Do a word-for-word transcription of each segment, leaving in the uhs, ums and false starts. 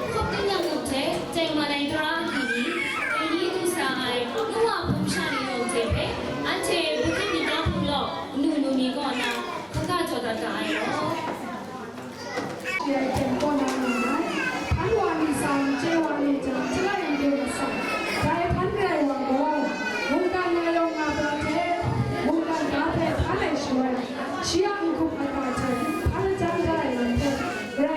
Hkawm kajang lup hte teng mat ai tara agyi ni, dai ni du sa ai nu wa hpung sha ni yawng hte hpe, anhte bungli myit da hpung law, kanu kanu mi kaw na hkaka jaw dat ga ai law. Shi a hten kaw na nga ai, hpan wa ni sa n chye wa ni jang, hti la yin de ma sa, dai hpan rai wa gaw, mungkan nga yawng nga pra hte, mungkan ga hpe hpan ai shaloi, shi a n-gup aga hte hpan lajang da ai lam hpe, Karai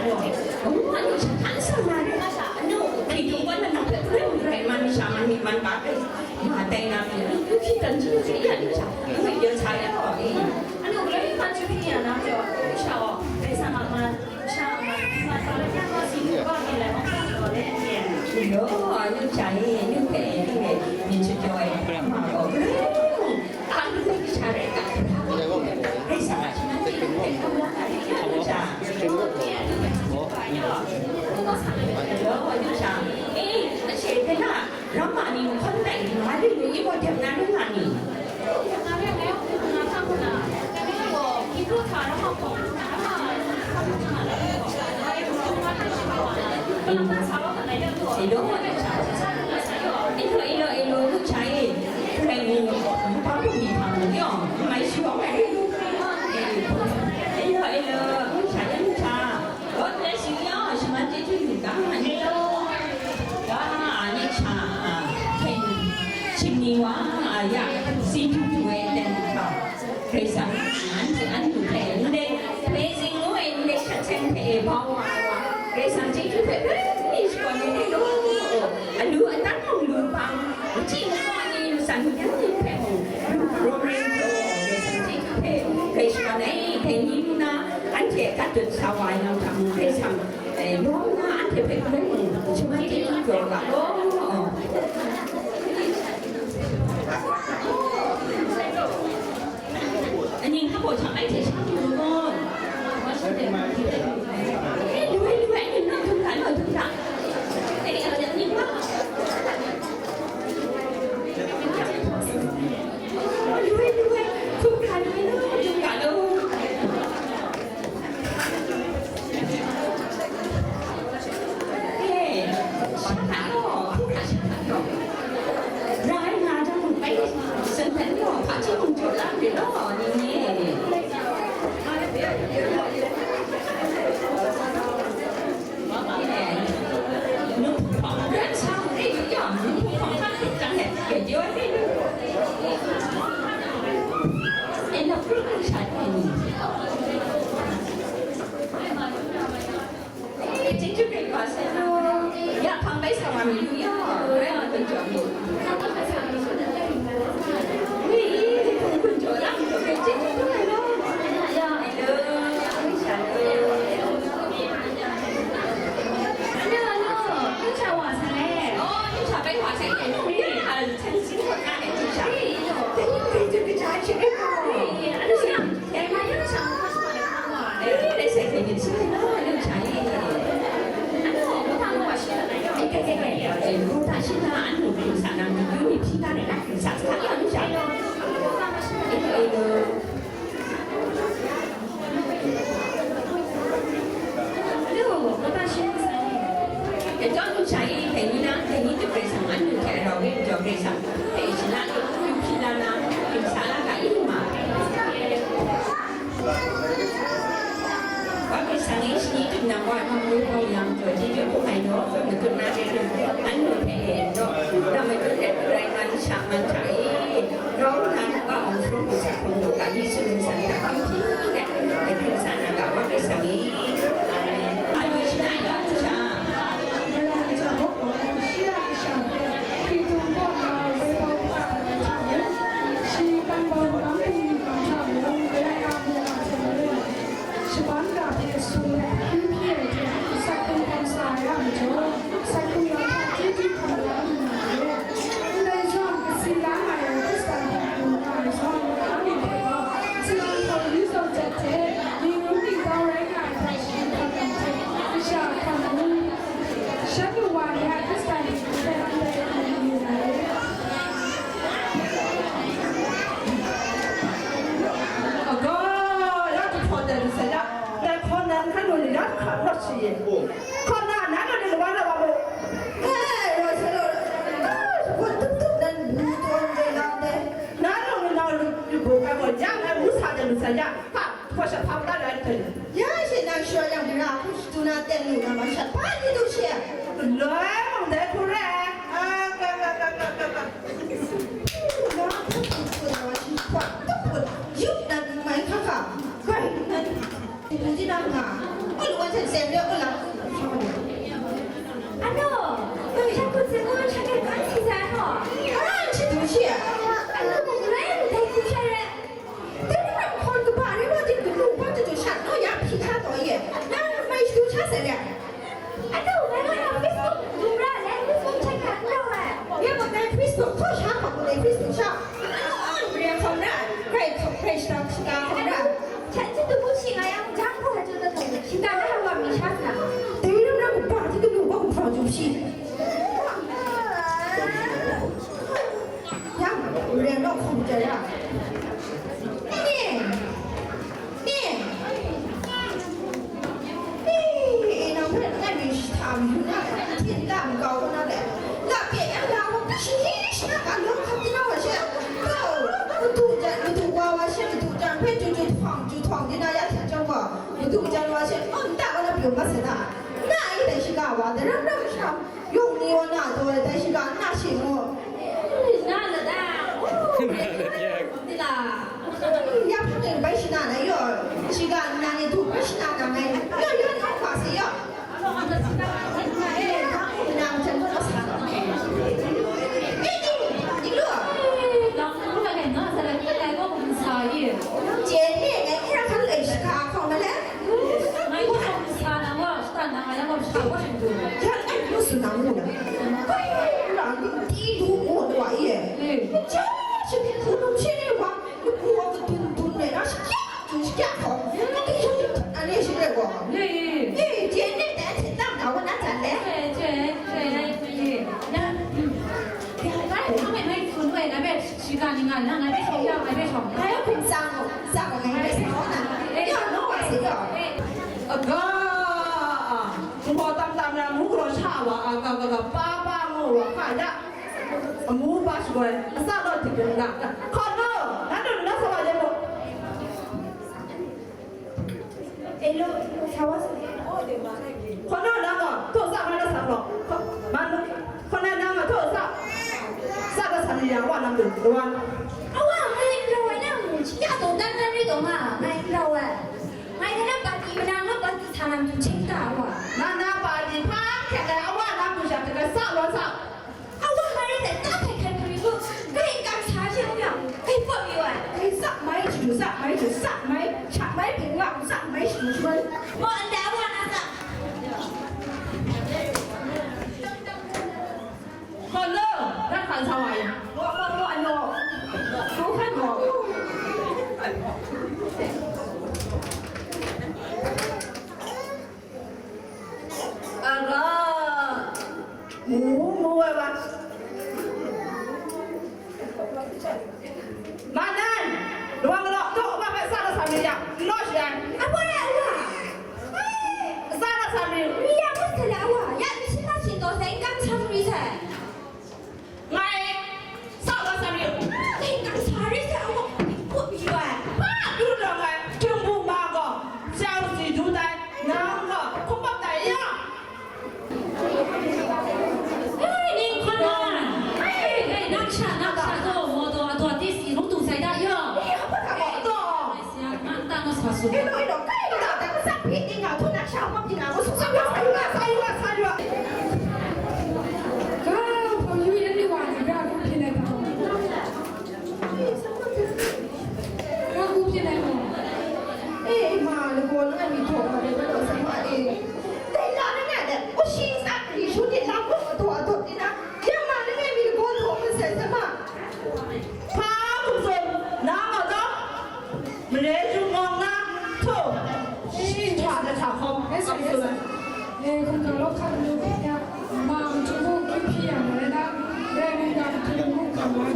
Kamu anu sha hkan sa na re. Anu, hkritung gaw na nang hpe grai grai man masha man myit man ga ai. Ma tai na pyi, yu hkyi dan chyu hkye ya lu hta, ngai ya sa ya gaw, e. Anu, galoi hpa chyu hkye ya na jaw, sha gaw, bai sa ma ma, sha ma, ma sa la ya gaw, si hku gaw, mi lai awng sa gaw, le, n ye. Yo, yu hkya e, yu hpe e, yu e, myit chyu jaw e, ma gaw, galoi mung, a, yu hpe sha rai ga, rai sa ma, shi na hte, yu hpe hkam la ga, yu hkya. Yo, yu hkya. E, a she, de na, Ramma ni nhkawn tai di nga lu lu i gaw, dep na ring nga ni? Ilo, ilo, ilo, ilo, lu cha e. Hkrai ni, nkau lu ni hta mung yawng, n mai shawng ai. Ilo, ilo, lu cha e, lu cha. God bless you, ya, shaman chyeju yu ga, ni lo. Ga, ni cha, a, hpyen, shingni wa, a, ya, si du du e, ten du hkra. Karai Kasang, anhte, anhte hpe, ndai, praising lo e, ndai shat seng hpe e, bau wa ai wa. Karai Kasang chyeju hpe, praise ni shakawn e, ni lo. Alu atat mung lu pang, machyi makaw ni, matsan mungkan ni hpe mung, lu hkrum ring hte, Karai Kasang chyeju hpe, grai shakawn ai, dai ni lu na, anhte a gat dut sa wa ai lam hta mung, Karai Kasang, eh, lawm na anhte hpe hkrum mung, shaman chyeju jaw ga law. Aning hpa gaw hta mai hte sha hkrum gaw. Eh, lu ai, lu ai, aning naw hkrum ga, naw hkrum ga. Eh, aning hpa. Lu ai, lu ai, hkrum ga, lu ai, naw hkrum ga, lu. Eh, sha hta gaw, Your name? And the fruit shall be. Thank you, Pastor. Ya, pang bai sa wa mi lu ya. Rai ma kun jong lu. Wi, kun kun jong la, kun jong lu. Ya. Hello. Hello, hello. Hello, hello. Kun sa wa sa le. Oh, kun sa bai wa sa le. Ya. Dai chyawm nu sha e, dai ni na, dai ni tu Karai Kasang anhte hte rau rit jaw, Karai Kasang hpe shana lu, yu hpyi la na, hpyi sa la ga i ma. Wa Karai Kasang e shani tup nang wa hkam woi hkau yang, jaw chyeju hkum ai naw, matut na re rim, anhte hpe e naw, dam ai hte rai nga ni sha man hta e. Grau nnan, Wa Awng Shalom Hpung Sa Hpung Daw Ga Li Shalom San Hta Hpang Hpyi Let, Hpung Sa Na Ga Wa Karai Kasang i. Amen. Alu shana ya sha. Shi a kasha hpe Hkristu kaw na woi bau hkra ai hta mung, shi kambau makam bungli hkam hta mung, Karai a mung a hte maren, shaban ga hpe sung let hpyi hpyi ai hte, asak hkrung hkam sa ai a majaw, asak hkrung yawng hta chyeju hkam la lu na re. Ndai zawn, kasi la nga ai Hkristan hpe mu nga ai zawn, anhte gaw, salang hpawng yu zawn jat hte, ning rum ningtau rai nga ai hta sharin hkam ai hte, kasha hkam mu, shan lu wa ni a Hkristan hpe ndai hku yu na re. Aga, ya jahpraw dat lu sai da. Dai hkaw nan hkan lu ni, ya hkan rawt shi. Hkaw na, na lu ni, wa na wa mu. Hey, wa sa lu. Ah, sa wa tup tup nan bu tuan jai la de. Na lu ni, na lu ni, bu ka gaw, ya na bu sa dat lu sai da. Hpa, hpa sha hpa la rai hte. Ya shi nang shaw yang ra, hku shadu na ten lu na ma shat hpa ni du shi. Loi mung dai hku re. Ah, ka, ka, ka. Na hku hku hku na ma shi hpa, hku hku. Yup na mai hka hka. Grai na. Hku di na nga. Ul wan chen sem de ul la. Ano, bai sha hku sen ko sha ke kan si sa ho. Ah, shi du shi. Ano, bai dai hku sha re. Dai ni hkawm kaba re wa jin, kanu hpa jaw jaw shat naw ya hpyi hkra taw ye. Nang mai shadu sha sai re. Adu, ngai gaw nang Facebook lu ra le, Facebook check hkra n rawng ai. Ya gaw ngai Facebook htaw sha hkawm gaw dai Facebook sha. Re hkawm ra, grai hkawm, grai shada, shada hkawm ra. Chat chin tu bu shi nga yang, jang hpa jaw dat hkawm, shinggan ai wa mi sha sa. Dai ram ram kaba hte kanu hpa kaba jaw shi. Yang, ren naw hkawm chya ya. Ni, ni, ni, nang hpe langai mi shi hta mayu na, hpyen da makau kau na le, la pye yang la hkawm, shi shi shi na ka lawm hkap di na wa she, kau, madu jan, madu wa wa she, madu jan hpe ju ju hpawng, ju hpawng di na ya hte chyawm gaw, madu jan wa she, aw, nta wa na pyaw mat sai na, na e dai shiga wa, dai ram ram sha, Yawng ni wa na taw ai dai shiga n na shi mu? Na na da. Ni la. Ya hpa ning bai shi na na yaw. Shiga n na ni du bai shi na na ngai. Yaw yaw na hpa si yaw. Eh, nang jan gaw sa. Eh, ni, ni lu. Lang lu la ngai na sa la ni lai ko sa ye. Jen ni ngai kra kan lai shiga ko ma le. Ngai ko sa na wa, sa na ngai ko sa ko shin du. Ya ai lu su na mu na. Kai na ni ti lu mo wa ye. Eh. Ja shi ni ku num shi ni wa. Ni ku wa ka dun dun ne na shi kya ju shi kya ko. Ka ti shi ni ta ne shi le wa. Eh. Eh, je ne ta ti ta na wa na ta le. Je, je, je, je. Ya. Ya, ai, ai, ai, kun wai na be. Shiga ni nga na, ngai bai shawng ya, ngai bai shawng. Ngai hkum tsang u, tsang u, ngai bai sa na. Ya, no wa si ya. Aga, a, ngu tam tam na, ngu gaw sha wa, a, ga, ga, ga, pa, pa, ngu wa, ka ya. Amu ba shagoi, asa gaw dik na, na. Hkaw nu, na nu, na sa wa ya mu. Elo, sa wa sa. Hkaw nu, na gaw, to sa ma na sa gaw. Hkaw, ma nu. Hkaw nu, na gaw, to sa. Sa gaw sa ni. Ya, wa lam du, du wan. Awa, ngai n rau ai na mu, shi ya taw dan na ri taw nga, ngai n rau ai. Ngai na na pati, mana na pati sa lam du ching ta wa. Na na pati, hpa hkyen ai awa lam du sha, daga sa lawt sa. Awa, ngai rai tai, ta hkyen hkyen hkyen yu, ngai n kam sa shi u yang, ngai pawt yu ai. Ngai sa mai ju, sa mai ju, sa mai, sha mai ping nga, sa mai shi ju. Mo, nda awa na sa. Hkawt law, na hkan sa wa yang. Wa, wa, wa, no. Ko hkan gaw. Aga. Mu, mu ai wa. Manan, lawang law, tuk, wa, wa, sa, sa, mi, ya. Law, shi, ya. Apa ya, wa? Sa, sa, mi. Ri, ya, wa, sa, la, wa. Ya, mi, shi, ma, shi, to, sa, in, kam, chang, ri, sa. Ngai, sa wa sa yu. Ngai, nang sa rai sa wa, nang kut yu ai. Hpa du rawng ai, Htingbu ma gaw, jang si du tai, nang gaw, hkum bap tai ya. Ei, ning hkon nan. Ei, ei, nak sha, nak sha, to, mo, to, a, to, a, ti si, rung tu sai da, yo. Ei, apa kau tu? Ai, siang, nak tak, nak sa su. Ilo, ilo, kai kita, tak, sak, pi, ning, ngau, tu, nak sha, apa, pi, ngau, su, sa, sa, sa, sa, sa, sa. Ga hpang yu yan ni wa ni ga ku hpyi nai hpang. Ga ku hpyi nai hpang. E, ma, lagaw langai mi htaw ma rai na law, sa ma e. Dai la na nga de, u shi sa, ri shu ni lam ku, a htaw, a htaw ni na, ya ma langai mi lagaw htaw ma sai, sa ma. Hpa hkum tsun, nang gaw taw, mare jung ngawng na, hto, shi hta na hta hkawm, hkum tsun ai. E, hkungga law hkan lu ya, ma matu mung hkying hpyi ya ma rai na, rai mungga matu mung hkam ai.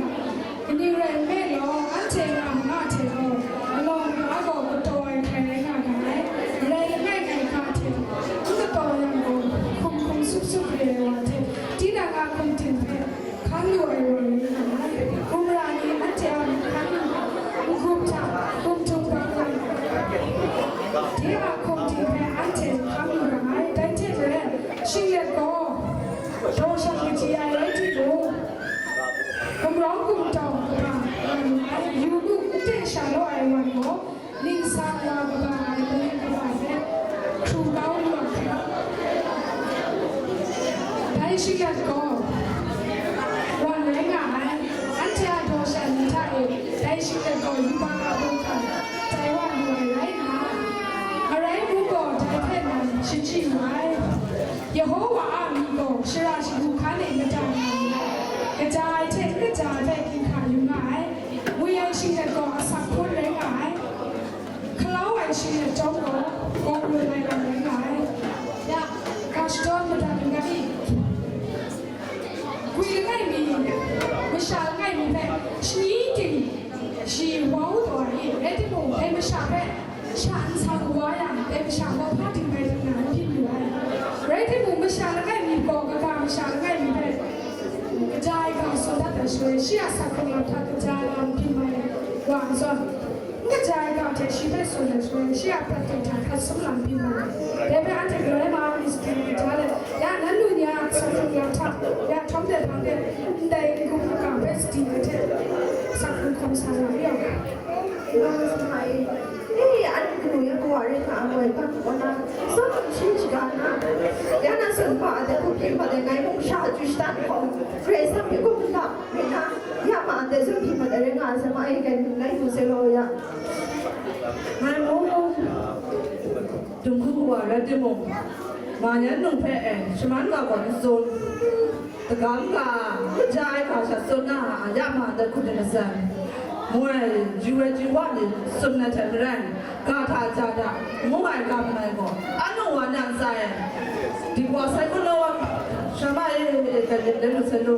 Kaning rai nme law, anhte nga ma nga hte gaw, alawng ga gaw kataw ai hkrai rai nga ga ai. Rai langai ngai ga hte, n kataw yang gaw, hkum hkum sup sup re ai wa hte, tinang a hkum ting hpe, hkang lu ai wa rai nga ai. Gumra ni anhte a hkang lu, n-gup hta, hkum htum ga ai, de a hkum ting hpe anhte hkang lu ga ai. Dai hte maren, shinglet gaw, daw shan kaji ai rai timung, gumrawng gumtawng kaba nga lu ai, yu gu, n ten sha law ai wan gaw, ningsang wa kaba ai malen kaba hpe hkru kau lu ai hte, dai shinglet gaw wan rai nga ai. Anhte a daw shan ni hta e dai shinglet gaw yubak a mung hkan tai wa lu ai rai nna, marai mung gaw dai hpe nan shachyi wu ai. Yehowa a myit gaw shara shagu hkan e mada nga ai, kaja ai hte n kaja ai hpe ginhka yu nga ai. Ngwi ai shinglet gaw asak hpun rai nga ai. Hkalau ai shinglet chyawm gaw, gawng lun ai lam rai nga ai. Ya, ga shadawn madat yu ga i? Gwi langai mi, masha langai mi hpe shani ting shi wau taw ai i? Rai timung, dai masha hpe sha nsa kawa yang, dai masha gaw hpa ting bai ting na n hpyi yu ai. Rai timung, masha langai mi gaw kaga masha langai mi hpe kaja ai ga tsun dat ai shaloi, shi a sak hkrung lam hta kaja ai lam hpyi mai wa ai zawn, n kaja ai ga hte shi hpe tsun ai shaloi, shi a prat ting hta hkrat sum lam hpyi mai. Dai hpe anhte galoi ma ai myit sadi hta let, ya nannu ni a sak hkrung lam hta, ya htawm de hpang de, ndai n-gup n-ga hpe sadi ai hte, sak hkrung hkawm sa na ri ai. Nga sa ai. E, anhte kanu ya kawa rai nga ai, wa na, tsawm hpyi shaga na, ya na tsun hpa de, hku hpyi hpa de, ngai mung sha chyu shadan hkawm, Karai Kasang hpe hkum n-ap rai na, ya ma de, tsun hpyi hpa de rai nga ai, sa ma e, kai hpung lai hpung se law ya. Ngai mung, Dunghku wa rai timung, ma yan nung hpe e, shaman ga gaw n tsun. Dagam ga, kaja ai ga sha tsun na a, ya ma dat hku de masan. Moi, yu ai yu wa ni tsun na hte maren, ga hta ja da, ngu ai ga mai gaw, anu wa nan sai. Di wa sai kun law wa, sha ma e, e, e, e, e, lu sai lu.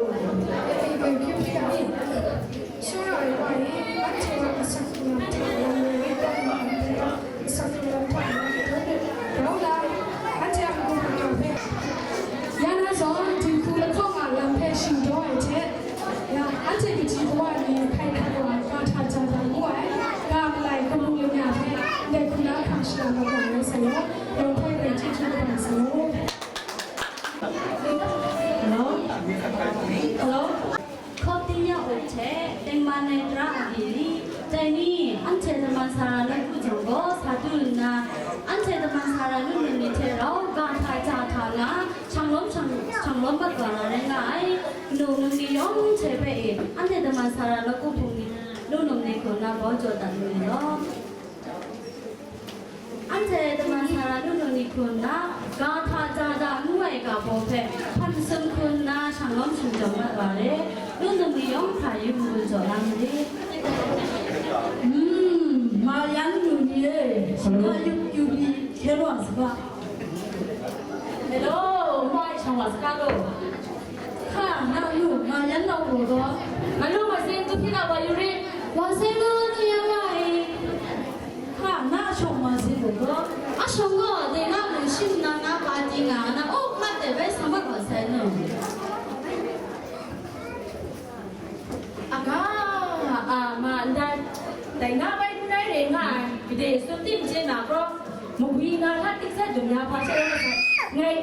Tsawra ai wa e, anhte a asak hkrung lam hta, lam rai rai hkawm nga ai hpe, asak hkrung lam hta, lam rai rai hkawm rau la, anhte a n-gup n-ga hpe, ya na zawn, dinghku lahkawng a lam hpe shingdaw ai hte, ya, anhte kaji kawa ni hkai hkat wa, ga hta ja da ngu ai, ga malai, kamu lanya hpe, ndai hku na hkam shara mat wa ai sa law, yawng hpe rai chyeju kaba sa law. Hello? Hello? Sara nawku jang gaw sa du nna, anhte Taman Sara lu num ni hte rau ga hta ja hta nga, shang lawm shang, shang lawm mat wa na rai nga ai. Kanu num ni yawng hte hpe e, anhte Taman Sara nawku hpung ni lu num ni hku nna bau jaw dat lu ai law. Anhte Taman Sara lu num ni hku nna, ga hta ja hta ngu ai ga baw hpe hpan sum hku nna shang lawm shang jawm mat wa re. Lu num ni yawng hkra yu n gun jaw la ma re. Hmm, Mayan lu ni e, shana yup yu li hkyen wa saga. Hello, mai shang wa saga lo. Hka, na lu, Mayan na gaw gaw. Malu masin tu hpyi na wa yu rit. Wa sai gaw ni ya wa e. Hka, na a shawng masin gaw gaw. A shawng gaw, dai na mung shim na na pa di nga na, oh, mat de bai sa mat wa sai nu. Aga, a, ma ndai, dai nga bai n rai re nga ai, gade sun tim chye na gaw, magwi nga hta tik sat dum ya hpa sha rai masai, ngai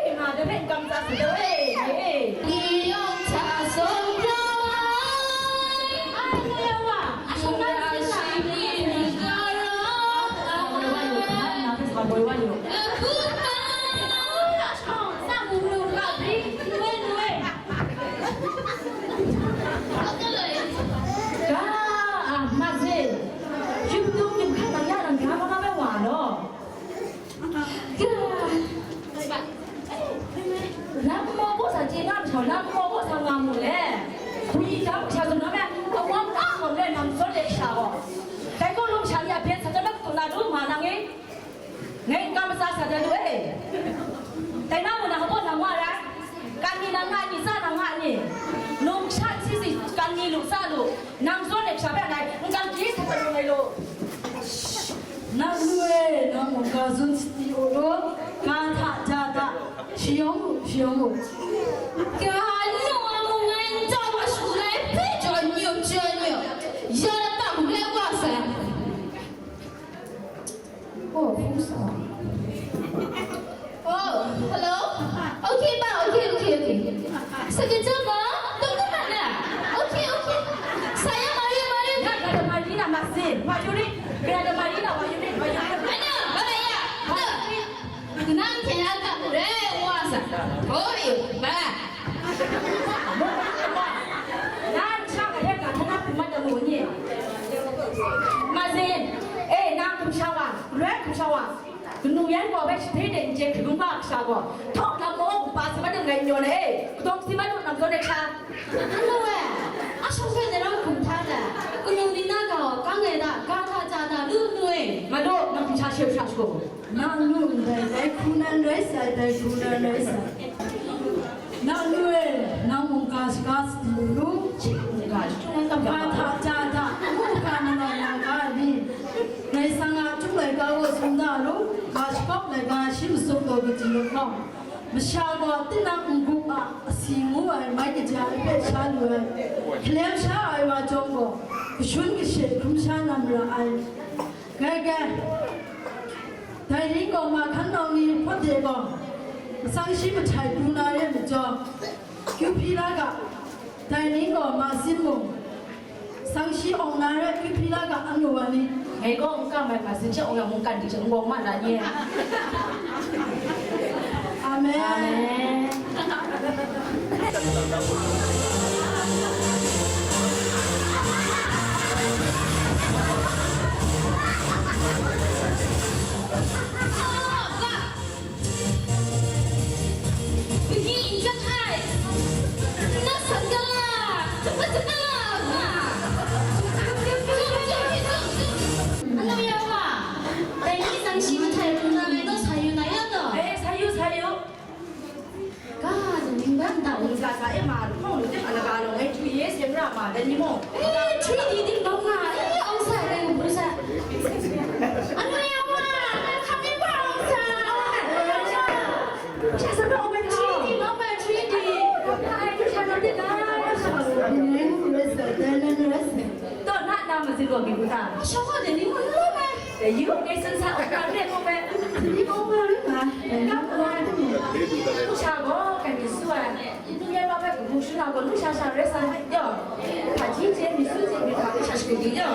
e, nga de hpe n kam tsa sa de e, ngai e. Ni yawng hta sawng rai. Ai, ngai a wa, a shawng na si sa, ngai a wa. Boi wa yu, na hpe sa boi wa yu. Sa mung lu ga bri, ngai ngai. Ga, a, ma ze. Yupdung yupkhang nang ya nang ga ma nga bai wa law. Ga. Lam maw gaw sa chye nga masha, lam maw gaw sa nga mu le. Bwi da masha zawn na me, awang a gaw le nang zawn le sha gaw. Dai gaw lung sha ni a byen sa chyawm na katu na du ma nang e. Ngai n kam matsa sa de lu e. Dai na mung na hpa na nga rai. Kan ni na nga ni, tsa na nga ni. Nung sha si si kan ni lu, tsa lu. Nang zawn e sha bai ngai n kam hkyi sa de lu ngai lu. Nang lu e, nang mung ga zun sadi u lu. Ga hta ja hta, shayawng u, shayawng u. Ga nu a mung ngai n ta wa shu ngai hpe jaw nyum jaw nyum. Ya na ta mung lai wa sai. Oh, hpung sa. Oh, hello? Okay, ma, okay, okay, okay. Sa ka jam ma? Dong ka na? Okay, okay. Saya mari, mari. Na, na, na, mari na, ma sin. Ma yuri. Na, na, mari na, ma yuri, ma yuri. Ana, ba ya. Ana. Nang kaya ka re wa sa. Oh, ba. Nan sha ga hpe ga hta na hpung mat ai mu ni? Ma sin, e, nang hkum sha wa, loi hkum sha wa, kanu yan gaw bai shahtoi de n chye hkri gun ga kasha gaw, htawk lam maw, kaba si mat ai ngai n yaw le, e, kadawng si mat ai nang zawn ai sha. Anu e, a shawng hpe dai ram hkum hta ta, kanu ni na ga gaw kang ai da, ga hta ja da lu nu e. Ma daw, nang hkum sha sheu sha shagu. Nang nu ndai, dai hku nan rai sai, dai hku nan rai sai. Nang nu e, nang mungga shaga sadi lu lu. Mungga chyum ai ga hta ja hta, mungga na ngai nang ga ni. Ngai sang a chyum laika gaw sum da lu, ga shakawp laika shi masum gaw kaji lahkawng. Masha gaw tinang n-gup a asi ngu ai mai kaja ai hpe sha lu ai. Hkalem sha ai wa chyawm gaw, kashun kashe hkrum sha na mara ai. Gai, gai. Dai ni gaw ma hkan nau ni hpawt de gaw, masang shi mahtai pru na re majaw, kyu hpyi la ga, dai ni gaw ma sin mung, masang shi awng na re kyu hpyi la ga, anu wa ni. Ngai gaw n kam ai, ma sin she awng yang mungkan di hte n gawng ma na nye. Amen. Amen. Anu ya wa, dai ni tsang shi mahtai pru na ngai naw sa yu na ya taw? Eh, sa yu, sa yu. Ga, ning ban da. Sa sa e ma, hkawng lu de ma, laga long e, three years e mara ma, dai ni mung. Eh, three di ding dawng nga, eh, awng sa, dai wu sa. Anu ya wa, hkam ni ba awng sa. Sha sa ba awng three di, ba ba three di. Ai, sha na de ga. Dai ni mung rest, dai ni rest. Taw na na ma zi gaw mi gu ta. Sha wa dai ni mung lo ma. Dai yu, ngai san sa awng na re ko ma. Ni ko ma ri ma. Dai ni mung. Sha gaw, kai mi su ai. Ndu yan ma hpe kabu shana gaw, lu sha sha rai sa ai yaw, hpaji hte mi su hte mi hpa hpe sha shagu di yaw.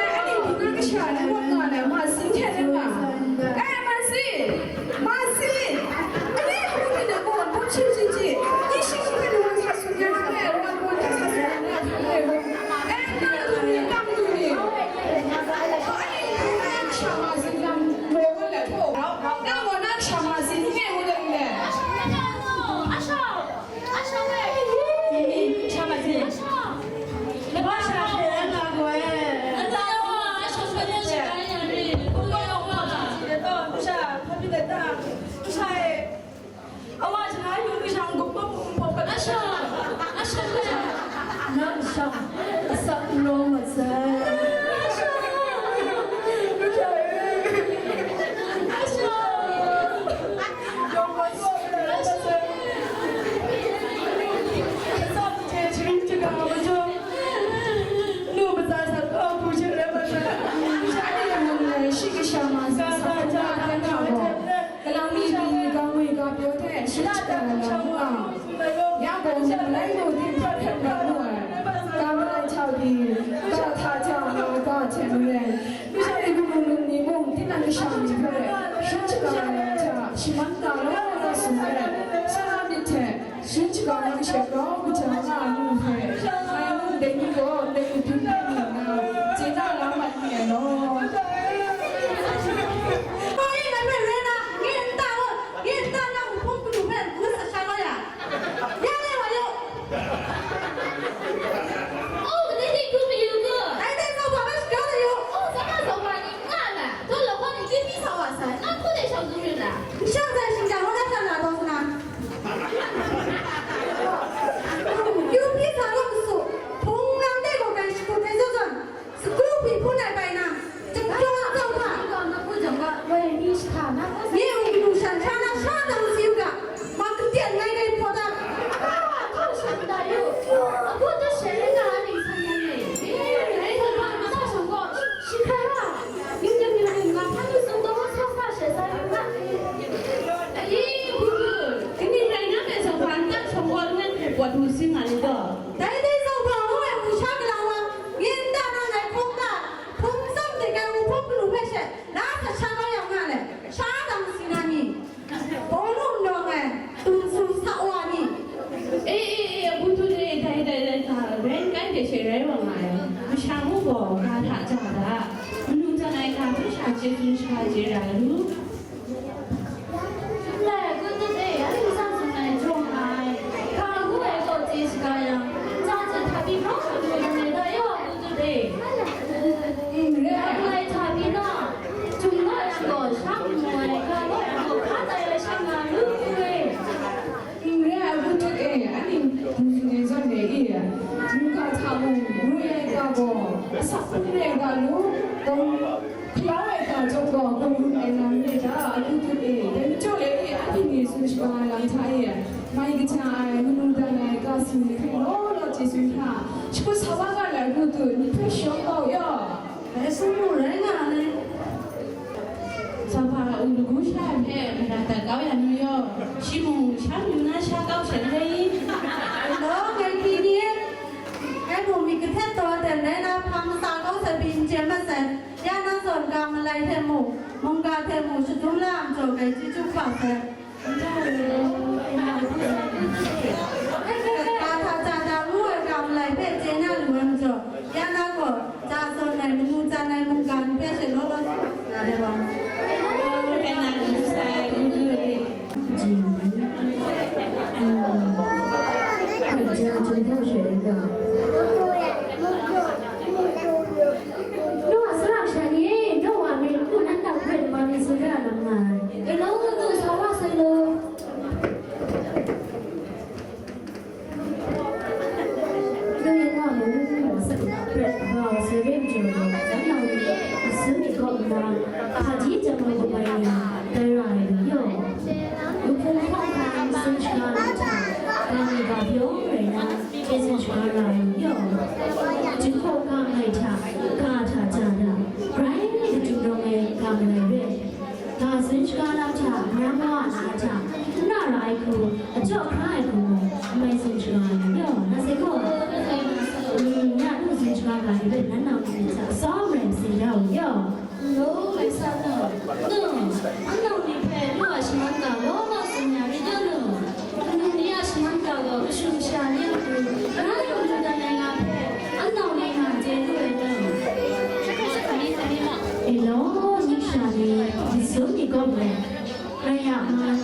Anhte anhte ni na kasha ni mung nga na, ma sin hte rai nga. Eh, ma sin! Ma sin! Anhte hpung hte na gawn, hpung hpyi chyi chyi, ni shing hpung hte na gawn sa tsun ya hkrai, wan gawn hte sa tsun ya hkrai. Eh, na du ni, tam du ni. Anhte ni na kasha ma sin lam, gaw gaw la htaw. Na gaw na kasha ma sin, n-gai ngu dat n-gai. Asha! Asha we! Ni, ni, sha ma sin. Asha! Laba sha hte n la gaw e. N la wa, asha sha de sha ya re. N la wa. Sha de taw, sha, hpa pyi de ta, sha e. Awa sha yu sha gup gup gup gup. Asha! Asha we! Nang sha, asak n rawng mat sai. Asha! Asha! Asha! Shi kasha ma sa sa hkrum na hkra hkra gaw, kalang mi ni ni ga ngwi ga pyaw hte shi chyawm ai lam nga, ya gaw ngu malai lu, tinghtan hkrat mat lu ai, ga malai hta pyi, ga hta ja nga ai ga hte maren, Anhte kamu num ni mung, tinang kasha ni hpe, shan shaga ai hta, shaman na law law tsun ai, sara myit hte, shan shaga na kasha grau kaja nga ai nu hpe, ngai ngu ndai ni gaw, ndai ni dun hpe ni nna, chye na la mat ni ai law. Hpa e ngai hpe rai na, nye nta gaw, nye nta na nhpung kanu hpe ngu sa sha kau ya, ya le wa yu. Oh, ni hte kyu mayu gu? Dai hte zau hpa hpe shakau na yu. Oh, zau hpa zau hpa ni nga la. Daw law hpa ni gyit pyi sa wa sai. Nang hku de shawng dun yu la? Shang sai shinggyang hkra hkra na taw sa na. Gyit pyi sa law masu. Hpung lam de gaw kai shakut ai zawn zawn. Sagu hpyi hpun ai bai na, jahkyaw a kau hta. Ni gaw na ku jang ga, woi mi shahka na ko sa. Nye u kanu shan sha na sha dang si u ga, ma kapyen ngai ngai hpaw dat. Hpa wa hkau shan da yu. Agu dat she rai nga a ning san yang e. Ngai hkawhpa ntsa shawng gaw, shi hkrai wa, yu nem yu nem nga hpa mi tsun taw sa sa she sa yu ga. Ai, hpu hpu, kaning rai nna me zaw hpa nta shawng gaw langai hpe pawt mu si nga ni gaw. Dai dai zaw hpa ngu ai hpung sha galang wa, nye nta na ngai hkawm ga, hpung tsam de ai wuhpawng kanu hpe she, la sa sha kau yang nga le, sha dang si na ni, bawnu n nawng ai, tum su sa wa ni. E, e, e, abu tu de, dai, dai, dai, ga, rai n kai de she rai wa nga ai. Masha mu gaw, ga hta ja da, manu jan ai ga hpe sha chye tsun sha chye ra lu. Ndai agu tut e, anhte sha tsun ai jaw nga ai, ga ngu ai gaw chye shaga yang, nta hta pyi hkawng hkawng lu ai da yaw agu tut e. Ga ngu ai hta pyi na, jum ga yang gaw sha mu ai, ga gaw yang gaw hpa tai ai sha nga lu hku e. N re ai agu tut e, anhte hpung tsun ai zawn e, mungga hta mung, ngu ai ga gaw, asak hpung re ai ga lu, gaw, hpalau ai ga chyawm gaw, gaw lu ai lam re da, agu tut e, dai majaw le e, anhte ni tsun shaga ai lam hta e, mai kaja ai, manu dan ai ga si ni hpe law law chye tsun hta, shakut sa wa ga ai agu tut, ni hpe shawng kau yaw. Dai sum mung rai nga ai. Sa hpa u lagu sha ai hpe mara dat kau ya nu yaw, shi mung sha lu na sha kau sha n rai i? Law, ngai hpyi ni, ngai mung myit kahtet taw ai hte rai na, hpa matsa kau sai pyi n chye mat sai, ya na zawn ga malai hte mung, mungga hte mung shadum la ai majaw, ngai chyeju hkau sai. Ga hta ja da ngu ai ga malai hpe chye na lu ai majaw, ya na gaw, ja zawn ai, manu jan ai mungga ni hpe she law law sa na de wa. Hkrai na lu sai, ngu lu e. Ji, mm, hkrai ja jin hta share ga. Naw a saram sha ni, naw a myit n ku, nang hta hkoi lama myit tsun ra lam nga ai. Galaw ngu ngu sa wa sai, a hta, n na ra ai hku, a jaw hkra ai hku mung, n mai tsun shaga ai lam yaw, na sai gaw, mm, ya nu tsun shaga ga ai hpe nan nau myit hta tsawm rai masing rau yaw. Ngu, ngai sa nu, nu, an nau ni hpe nu a shaman ga law law tsun ya rit nu, kanu ni a shaman ga gaw kashu kasha ni a matu, na yawng lu dat ai nga hpe, an nau ni nga chye lu ai nu. E law, ning sha ni, myit sum myit kawp ai. Grai a man,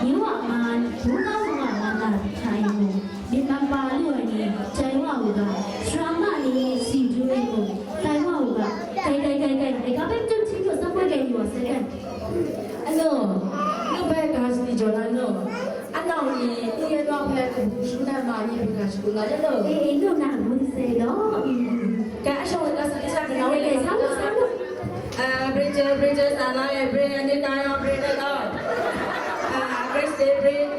yu a man, hpung a hpung a man na hta e mung, myit man pa lu ai ni, tai wa u ga, sara ma ni, si du e mung, tai wa u ga, kai, kai, kai, kai, e ga bai tut hti lu, sa poi kai ni wa sai kai. Anu, nu bai ga shani jaw na nu, anau ni, ni e nau hpe kabu shu na ma ni hpe ga shagu la le nu. E, e, nu na ngu sai lo. Kai a shawng la sa, sa, sa, sa, sa, sa, sa, sa, sa, Bridget, Bridget, Sana, Bridget, Nika, Bridget, oh. Ah, Bridget, Bridget,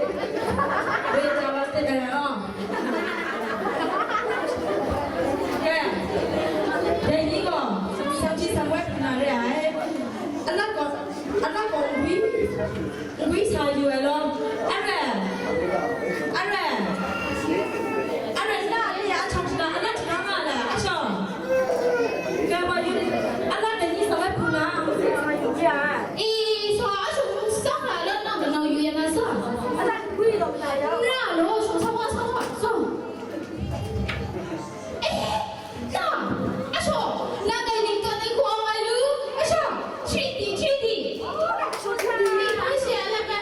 Bridget, Bridget, oh. Ke, dai ni gaw, samji samwai hpung na re ai. Alat gaw, alat gaw ngwi, ngwi sa yu ai law. Are, are, are, na, are, ya, a chawng shana, alat hkra nga ai, a shawng. Ga wa yu, alat dai ni sa wai hpung na. E, sa a shawng, sa na, alat nang kanau yu ya na sa. Alat ngwi law na ya. Na law, shawng sa wa, sa wa, sa. E, na, a shawng, na dai ning tawn ai hku awng ai lu, a shawng, Treaty, Treaty. Ni hpang shi a lak na.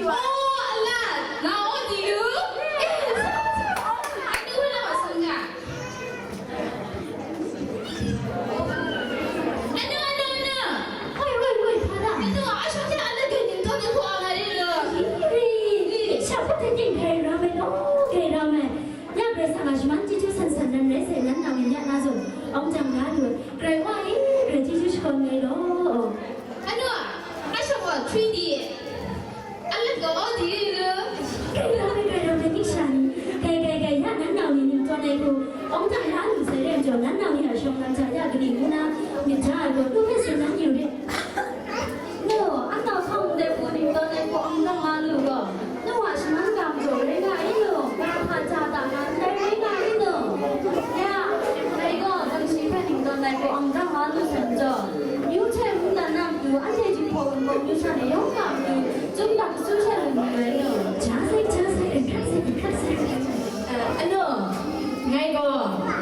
Oh, a lak, na aw di lu. E, sa, sa, sa. Anu na wa sung ga. Anu, anu, anu. Woi, woi, woi, hpa da. Anu, a shawng hte a lak dai ning tawn ai hku awng ai lu. Ri, ri, ri. Sha hput hte ting hkrai ram ai, long hkrai ram ai. Ya Karai Kasang a shaman chyeju san san nan rai sai, nan nau ni ya na zawn, awng jang la lu ai. Karai Wa e, Karai chyeju shakawn ai law. Anu a, a shawng gaw Treaty, a lak gaw Audi lu. Grai ram ai, grai ram ai, ning sha ni. Grai, grai, grai, ya nan nau ni ning tawn ai hku, awng jang la lu sai re ai majaw, nan nau ni a shawng lam hta ya kaning ngu na, myit ja ai gaw, nu hpe tsun nan yu re. Nu, an nau hkawng ndai hku ning tawn ai hku awng dang la lu gaw, nu a shaman ga majaw rai nga i nu, ga hpa ja ta nga ndai rai nga i nu. Ya, dai gaw, dang shi hpe ning tawn ai hku awng dang la lu sai majaw, myu hte mungdan na matu, anhte Jinghpaw Wunpawng myu sha ni yawng a matu, chyum dak kachyu hte lung lu ai nu. Ja sai, ja sai, hkrat sai, hkrat sai. Eh, anu, ngai gaw,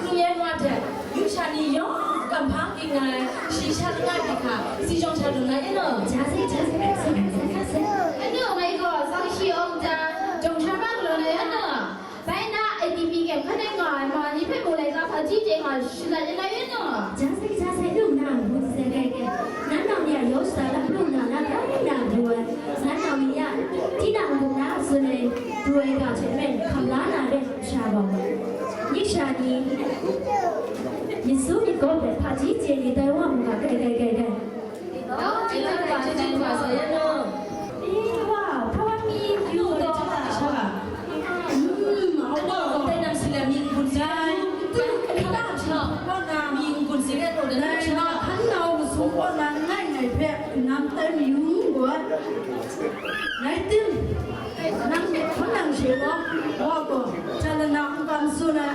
hpung yen wa hte, Yu sha ni yawng kamhpa ging ai, shi sha langai hkra, si jawng sha dum na e law. Ja sai, ja sai, hkrat sai, hkrat sai, hkrat sai. Anu ngai gaw, sang shi awng ja, jawng sha ma galaw na ya na. Bai na, A D P kyem hkan ai nga ai ma ni hpe mu laika hpaji chye nga, shalat ya na ya na. Ja sai, ja sai, lu na, ngu sai, kai, kai. Nan nau ni a yaw shada lap lu na, na, kai, na, du ai. Nan nau ni a, tinang du na, tsun ai, du ai ga hte maren, hkam la na ren, sha gaw. Yu sha ni, myit su myit gaw hpe hpaji chye ni tai wa mu ga, kai, kai, kai, kai. Dawng chyum hpa, chyum hpa sa yan law. Ni wa, hpa wa mi yu taw hpa sha. Hmm, hpa wa, dai nang si la mi n-gun si ai. Hpa wa, mi n-gun si ai, dai nang si la. Hkan nau masum kaw na ngai ngai hpe, nang tai mayu n-gun. Ngai tim, nang myit hkan nang she wa, wa gaw, hta lana n-gun tsun ai.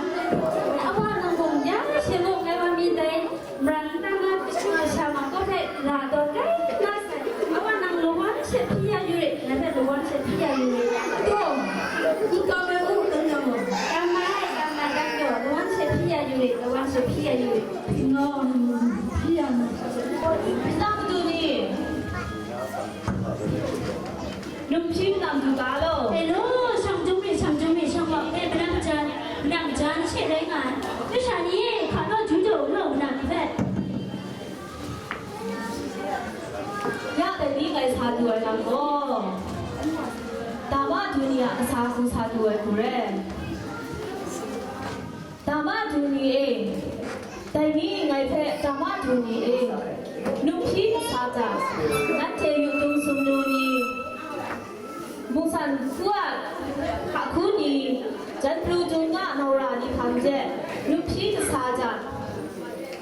Awa nang mung, ya she mung, ngai wa mi dai. Mara nta na, kashu kasha ma kaw hpe, la tawn kai na sai, awa nang lawan she hpyi ya yu rit, ngai hpe lawan she hpyi ya yu rit. Taw, n kam ai u, dan yang gaw. Kam ai, kam ai, dan gaw, lawan she hpyi ya yu rit, lawan she hpyi ya yu rit. Nga, hpyi ya na. Pyi na matu ni? Num hpyi malam du ga law. Hello, shang jung mi, shang jung mi, shang wa, eh, madan majan, madan majan, she rai nga ai. Yu sha ni e, hka naw ju jaw u law, madan ni hpe. Ya dai ni ngai sa du ai lam gaw, dama du ni a kasa hku sa du ai hku rai. Dama du ni e, dai ni ngai hpe dama du ni e, num hpyi kasa hta, nanhte yu tung sumnu ni, mungsan hku a hku ni, jan pru dung nga naura ni hpang de, num hpyi kasa hta,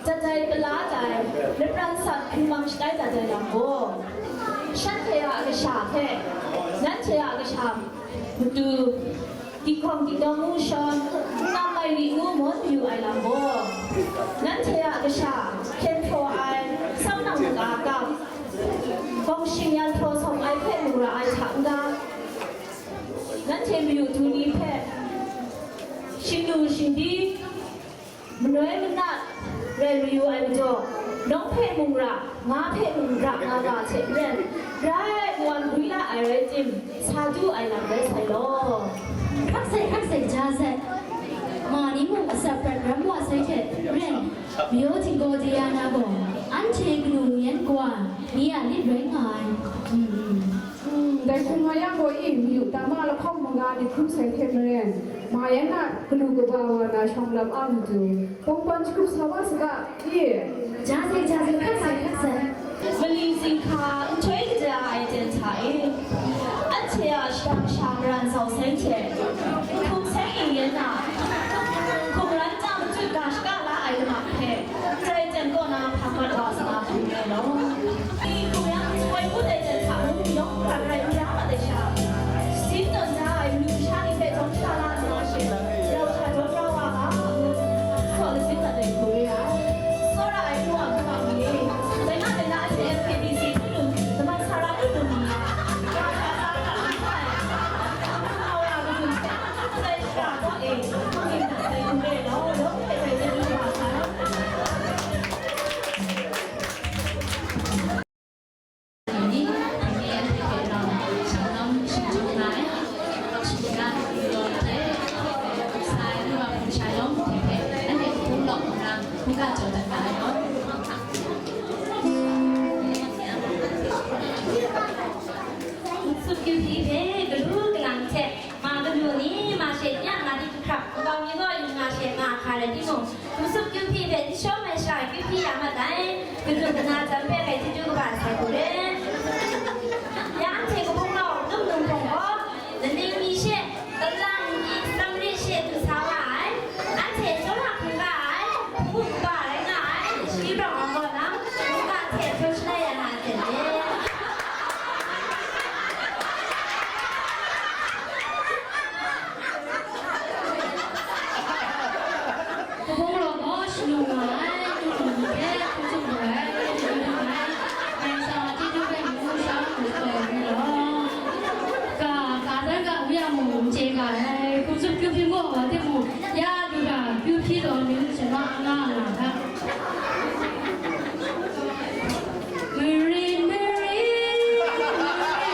jat ai pala ai, lapran sat hkrung mang shatai dat ai lam gaw, Shanhte a kasha hpe, nanhte a kasha matu, dihkawng dingdawng ngu shawn, n-am ai ri ngu mawn mayu ai lam gaw, nanhte a kasha hkyen hpraw ai, sam nang maga kap, gawng shing yan hpraw sawm ai hpe mung ra ai hta n-ga, nanhte mayu du ni hpe shingnu shingdi, manoi manat rai mayu ai majaw, nawng hpe mung ra, nga hpe mung ra nga ga hte maren, rai ai kawan gwi la ai rai tim, sa du ai lam rai sai law. Hkrak sai, hkrak sai, ja sai. Ma ni mung asak prat ram wa sai hte maren, mayaw htinggaw de ya na gaw, anhte kanu yan kawa ni a lit rai nga ai. Mm, mm. Mm, dai hkrum nga yang gaw, i, mayu tama lahkawng maga ni hkrum sai hte maren, ma yan a galu kaba wa na shawng lam a matu, bawng pan shakrup sa wa saga, i. Ja sai, ja sai, hkrak sai, hkrak sai. Mali zinghka nhtoi kaja ai ten hta e, anhte a shadang sha maran zau seng hte, hkum seng ning yan a, hkum ran chyam matut ga shaka la ai lama hpe, jai ten kaw na hpa mat wa sa hkum rai law. Hkum yang, woi hput ai ten hta mung yawng hkrat rai n ya mat ai sha, shasin tawn da ai manu masha ni hpe jawm sha la nna she, yau hta dawn rau wa ga, ngu, saw lasin mat ai hku re ai. Tsawra ai nu a matu ni, dai na dai na anhte F K B C hpung lu, laman sa ra lu lu ni, yau hta sa ra lu ai, hpung hkau ya lu lu hpe, hpung dai shara gaw e, hpung ning hta dai hku re law, yawng hpe dai hte lu wa sa. Ni, ni anhte hpe rau, shanglawm shingjawng nga ai, shinggan galaw hte, sa ai nu a hpung sha yawng hte hpe, anhte hpung lawk nna, hkungga jaw dat ga ai gaw. Sup kyu hpyi hpe galu kalang hte, ma kanu ni, ma she nya nga di hkrap, nkau mi gaw yu nga she nga hkra rai timung, Hkum tsup kyu hpyi hpe n shawm ai sha kyu hpyi ya mat ai, kanu kana jam hpe hkai chyeju kaba sai hku re. Ya anhte kahpung rau, dum num hpawng gaw, laning mi she, kalang mi, tsam re she du sa wa ai, anhte tsawra hkungga ai, hpung kaba rai nga ai, shi rawng ai gaw nang, hkungga hte hkyen shalai ya na hte re. Kahpung rau gaw shalung nga ai, hpung hte hpung tsup lu ai, hpung tsup lu ai, ngai sa chyeju hpe mung sha hpung tsup ai rai law. Ka, ka dan ga u yang mung n chye ga ai, hpung tsup kyu hpyi mu wa timung, ya du ga kyu hpyi taw, myit shanma nga nga ga. Mari, mari, mari,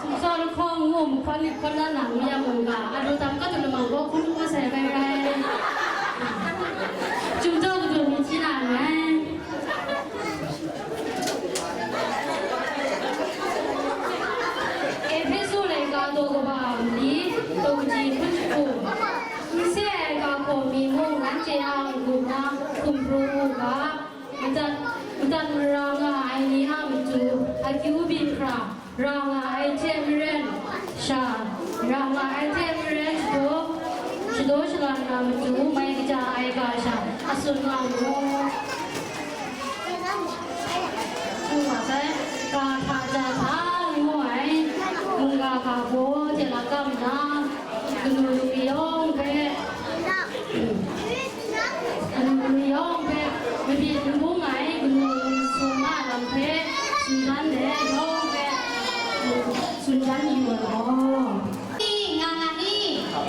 sumsawr lahkawng ngu mahkawn myit hkawn na na ngu yang mungga, adu tam katu lamang gaw hkun hkun sai bai rai. Chyum taw katu myit hti na rai. Ehpesu laika daw kaba ni, daw kaji hpun jahku, n se ai ga hkaw mi mung nanhte a n-gun na hkum pru u ga, Madat, madat mara nga ai ni a matu, akyu byin hkra, ra nga ai hte maren, sha, ra nga ai hte maren shadaw, shadaw shala na matu, mai kaja ai ga sha, a tsun nga mu. Tsun nga sai, ga hta ja hta ngu ai, mungga ga baw hte lakam nna, kanu lungri yawng hpe, Kanu lungri yawng hpe mabyin n bung ai kanu lungri sum a lam hpe tsun dan let yawng hpe tsun dan yu ai gaw. Ni, nga nga ni?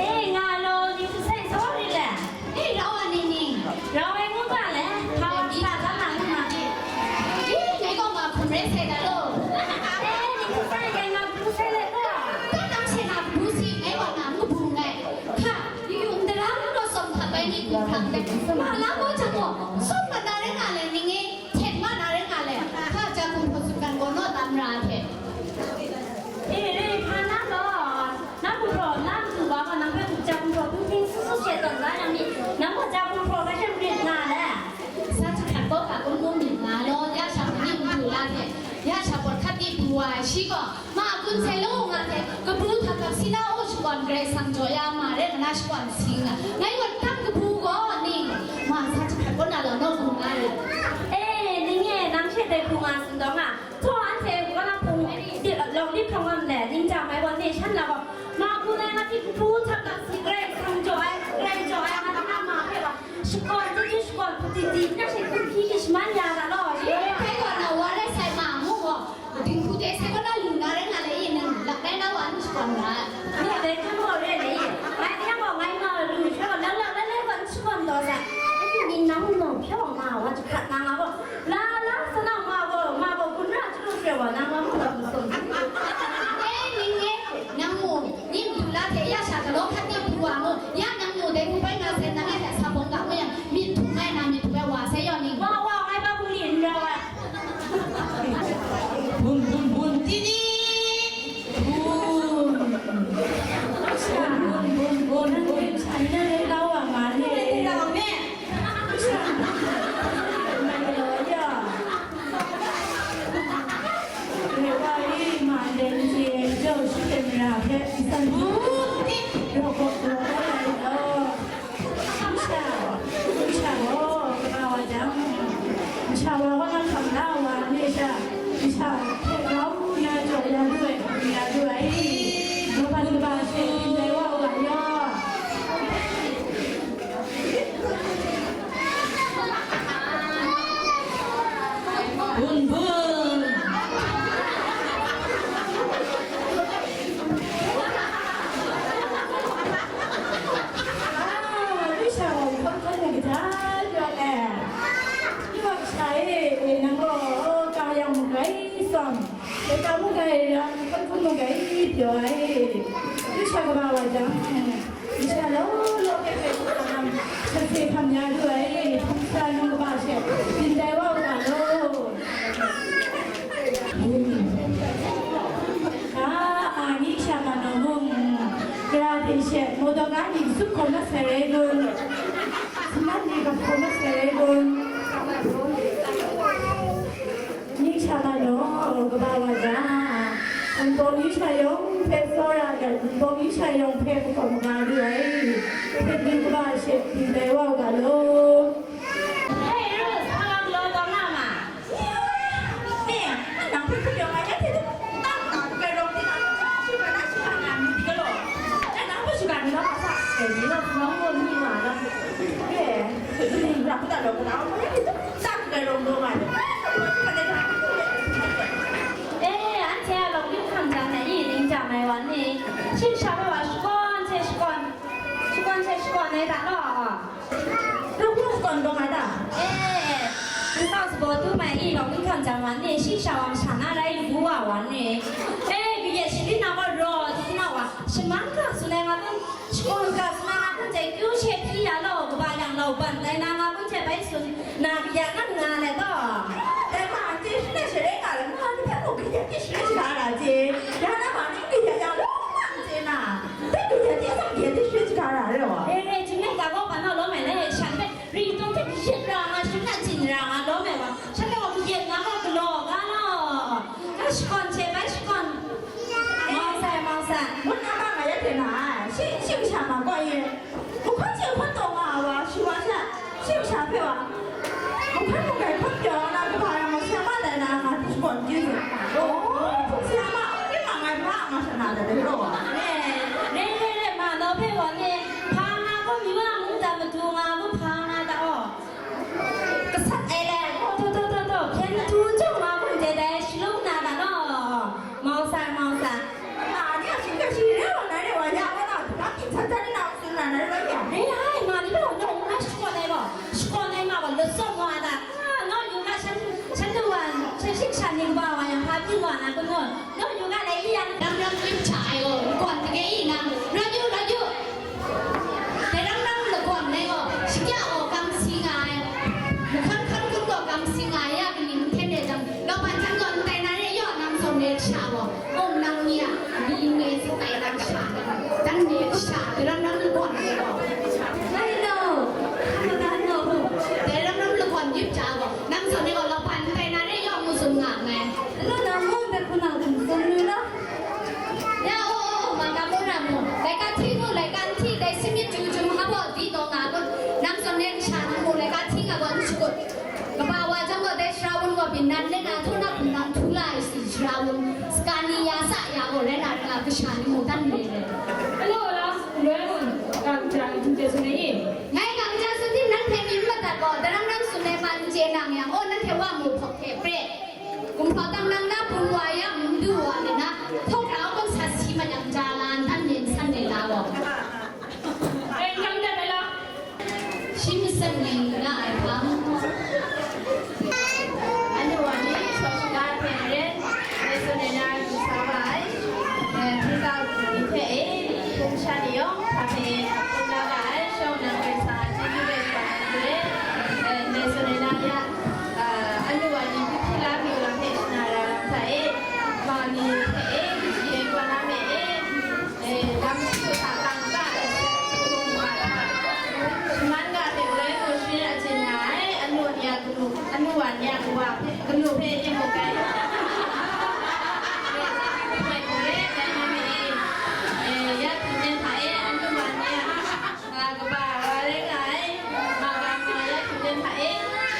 E, nga law, ni hpung sai sa rit le? E, rau ai ni ni? Rau ai ngu ga le? Hpa wa sa sa na lu na ni? E, ngai gaw nga hkum rai sai dat law. E, ni hpung sai, ngai nga hpung sai let gaw. Dai nang hte na hpung si, ngai gaw na n kabu nngai. Hpa, Yu yu, ndara ngu naw tsawm hkap ai ni hkum hkrang dai. Ma la gaw jang gaw, tsawm mat na rai nga le, ning e htet mat na rai nga le, hpa ja hkum hpraw tsun dan gaw naw tam ra hte. E, re, hpa na gaw, na hkum hpraw, na matu wa gaw nang hpe hkum ja hkum hpraw hpung hping su su she tawn da yang mi, nang gaw ja hkum hpraw hkra shem rit nga le. Sa jahkrat gaw hpa kun kun myit nga law, ya sha hpung ni n du la hte, ya sha pawt hkat di pru wa ai shi gaw, Ma a kun sai law nga hte, kabu hta kap si na u shakawn Karai Kasang jaw ya ma rai nna shakawn si nga. Ngai wat tam kabu gaw ning, ma sa jahkrat kaw na law naw hkum nga rit. E, ning e, nang she dai hku nga sindawng a, htaw an Jang ai gaw, ne shan na gaw, ma hku nai nga hti hkru htap lam si, Karai Kasang jaw ai, Karai jaw ai, nga hta ma hpe gaw, shakawn chyeju shakawn hpung titi, tinang she hkum hpyi hpyi shaman ya ga law, shi. Dai gaw na wa rai sai ma, ngu gaw, dinghku de sai gaw na lu na rai nga le i, nang lak rai na wa nu shakawn na. Ngu dai hkan gaw re le i, ngai yang gaw ngai nga lu hpe gaw, lang lang lai lai gaw n shakawn taw sai. Ning nang nang hpyaw nga wa jahkrat na nga gaw, La, la, sa na, ma gaw, ma gaw, gun ra chyalu hpre wa, nang lam hkra masum. E, ning e, nang mu, ni madu la hte ya sha galaw hkat na hpu wa mu, ya nang mu dai hku bai nga sai, nang e hte sa bawng ga mu yang, myit htum ai na, myit htum ai wa sai yaw ning. Wa, wa, ngai ba hku ni n ra wa. Bun, bun, bun, tini. Bun. Bun, bun, bun, bun, bun. Nang e chan na le la wa nga ne. Nang e la wa ne. Bun bun. Ah, ni sha gaw hkawm hkawm ai kaja jaw ai. Ni wa kasha e, e, nang gaw ka yang mu gai tsawm, e, ka mu gai yang, hkawm hkawm mu gai pyaw ai. Ni sha kaba wa jang, Masha law law hpe hpe hkam, hkam hte hkam ya lu ai, hpung sara num kaba she, byin tai wa u ga law. Ga, a, ni sha ma naw mung, gara hte she, motor ga ni kasup hkawm na sai rai kun, siman ni kap hkawm na sai rai kun. Ning sha ma naw, kaba wa jang, ntaw ning sha yawng hpe tsawra dat, ntaw ning sha yawng hpe makawp maga lu ai, hpyen ning kaba she byin tai wa u ga law. Hei, Rus, hpa wa galaw taw na ma? Ni, nang hpe hkrit yawng ai, ya hte du, nta nta hkrit rawng di na, shi hkrit na, shi hkrit na, mi di galaw. Nang hpe shi hkrit na, sa, e, ni na, sa, ngu, ni wa na. E, ni, ra, hkrit na, rawng na, ya hte du, nta hkrit rawng daw nga ai. E, anhte a lawng yu hkam jang na i, ning jang ai wan ni, shing sha hpe wa shakawn hte shakawn, shakawn hte shakawn ai ga law. Lawng yu shakawn daw nga ta? E, nkau sabaw tu mai i, lawng yu hkam jang wan ni, shing sha wa masha na rai lu wa wan ni. E, kayat sharin na gaw raw, hti na wa, shaman ga tsun ai nga kun, Shakawn ga sumai nga hpung hte kyu she hpyi ya law, kaba yang lau ban tai na nga hpung hte bai tsun na kaya nang nga ai taw. Dai ma, chye shanhte shaloi nga la, nga ni hpe mung kayat de shaloi shaga ra chye. Ya na ma ni kayat yang law nga n chye na. Dai kayat de atsam kayat de shaloi shaga ra re wa. Re, re, jingmyit ga gaw ban naw lawm ai, lai shan hpe ring tawng hte kayat ra nga, shing na chyin ra nga lawm ai wa. Shanhte gaw kayat nga gaw galaw ga law. Ga shakawn hte bai shakawn. Mau sai, mau sai. Ngut na ma nga ya hte na ai, shi, shi masha ma gaw yin. Mung hkan hte hkan taw nga ai wa, shi wa sha, shi masha hpe wa. Mung hkan mung gai hkan pyaw na, kaba ram ma sha ma dai na, nga hte shakawn di su. Oh, hpung sha ma, hpung ma ngai hpa nga sha na dai dai raw wa. Re, re, re, re, ma nau hpe wa ni, hpa nga gaw mi wa mung da madu nga gaw hpa nga da aw. Gasat ai le, taw, taw, taw, taw, taw, hpyen madu chyawm wa hpung de dai shalung na ga law. Mau sai, mau sai. Ma ni a shingkang shi re wa na re wa ya wa na, hpa kin san san ni na tsun na na re wa ya. Re ai, ma ni gaw, nau nga shakawn ai gaw, shakawn ai ma gaw, lasawm wa da. Ah, nau yu ga shan, shan du wa, shan shing shan ning ba wa yang, hpa byin wa na, kanu. Nau yu ga lai i yang. Dang dang yu hta ai gaw, n gawn dage i nang. Rawt yu, rawt yu. Dai ram ram lagawn ai gaw, shakya gaw kam si nga ai, mahkan hkan kun gaw kam si nga ai, ya kaning hten de jang, lauban htan gaw ndai na re yaw, nang zawn re kasha gaw, mung nang ni a, mi ngai sa tai na kasha, dan re kasha, dai ram ram lagawn ai gaw. Ngai lo, ngai lo, dai ram ram lagawn yip ja gaw, nang zawn re gaw, lauban ndai na re yaw, mu zun nga nngai. Nang mung de hpunau hkum tsun lu na. Ya, o, o, o, ma kam u ra mu. Laika hti mu, laika n hti, dai sumyit ju ju, hpa baw di taw nga kun. Nang zawn e kasha nang mu, laika hti nga gaw n shakut. Kaba wa jang gaw dai sara wun gaw byin nan leng na, htaw na hpung nang htu la ai si sara wun, sakani ya sa ya gaw rai na rai nga, Kasha ni mung dan re re. Alo la, loi mung, kang jang, jung je sun ai. Ngai kang jang sun tim nan hpe mi madat gaw, darang rang sun ai man je nang yang, oh, nan hpe wa mu hpawk hte pre. Gumhpraw tam nang na, bun wa yang, mdu wa le na, hpawk ra kong sa si ma yang ja la, dan yen san le la gaw. Ren kang dat ai la. Shi matsat ning nga ai hpang. Anu wa ni, shaw shada hpe maren, Masedonia yu sa wa ai, eh, hpungga hku ni hte e, hpung sha ni yawng hpa hpe e, hpung la ga ai, shawng nang Karai Kasang a chyeju rai sa ai hte, eh, Masedonia ya, eh, anu wa ni, Pyhpyi la pyi lam hpe shana ra lam hta e, ma ni hte e, kaji ai kaw na me e, E, lam hku hta kang ga ai, shaman ga hte grai gaw sharin achyin nga ai, anu ni a kanu, anu wa ni a kawa hpe, kanu hpe yin mu gai. Mai hku re, dai na me e, e, ya hpyi nen hta e, anu wa ni a, nga kaba wa rai nga ai, nga ga nga ya hpyi nen hta e,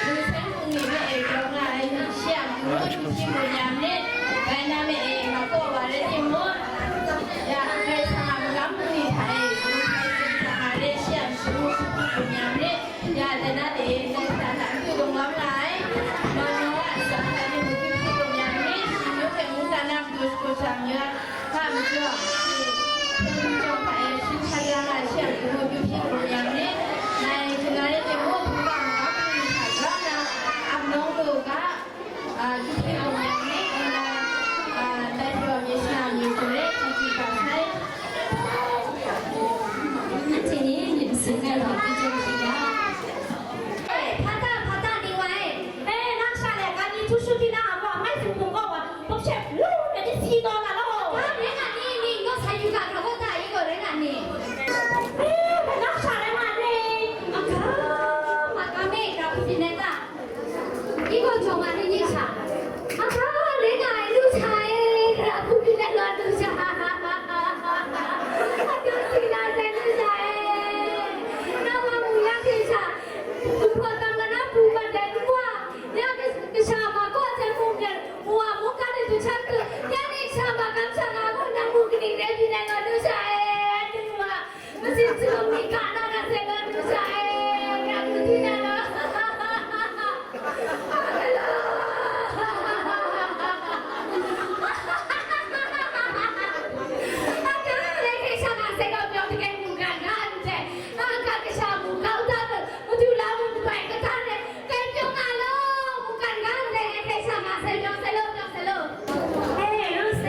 lu seng hpung ni hpe e grau nga ai, shi a matu hpyi mu ya myit, dai na me e, ma kaw wa rai timung, Ya, Karai Kasang a magam bungli hta e, ngu hkrai hkrai hta nga re, shi a matu hpyi hpyi gun ya myit. Ya, dai na de, Karai Kasang hta matu dunglam nga ai, Noa a atsam hta ni matu hpyi gun ya myit. Shi myu hte mungdan na matu shagu sha mayu ai, hpa majaw, shi hpyen hpyen jawng hta e, shi hkrai ya nga ai, shi a matu hpyi hpyi gun ya myit. Ngai hkyen na rai timung, hpungga magam bungli hta grau nna, ap nawng lu u ga, အာ၊ ဒုက္ခကိုမြင်ပြီး၊ အာ၊ တိုက်ပြောမြင်ရှိအောင်မြင်ဆိုတဲ့ ကြည်ကြည်ပါဆိုင်။ ဒီနေ့ ဖတ်တာ၊ ဖတ်တာနေဝဲ။ အဲ၊ နောက်ဆက်လက် ကဏီထူးထူးတီးတီး အဝဲ အမိုက်သူပုံကောက်ပါ။ ဘုတ်ချက် လုံးဝ တစီတော့လာတော့။ ဒါနဲ့ကနေ့ နေ့ညို့ဆိုင်ယူက ခါဖို့တာကြီးကို ရဲနာနေ။ အဲ၊ နောက်ဆက်လက် မနေ့ အခါမှာ ကမေက ဖူဖီနဲ့တာ။ Iko jawng a ni ni sha. Aka, rai nga ai, lu sha e, ra hku pyi let lawt lu sha. Aka, si na sai lu sha e. Na wa mu ya hte sha. Gumhpraw tam na na pru mat ai nwa. Ya kasha ma kaw hte hkungren, wa mungkan e du hkyan tu. Ya ni kasha ma kamsham na gaw, nang mu kaning rai pyi let lawt lu sha e, nwa. Masin shalom ni ka na na se lawt lu sha e, ya ku di na na. Aka, le hkrai sha na se gaw pyaw hte mungkan ga n hte, aka kasha mu kau da lu, madu la mu bai kata re, kai pyaw nga law, mungkan ga n hte, le hkrai sha na se pyaw se law, pyaw se law. Hey, Ruth.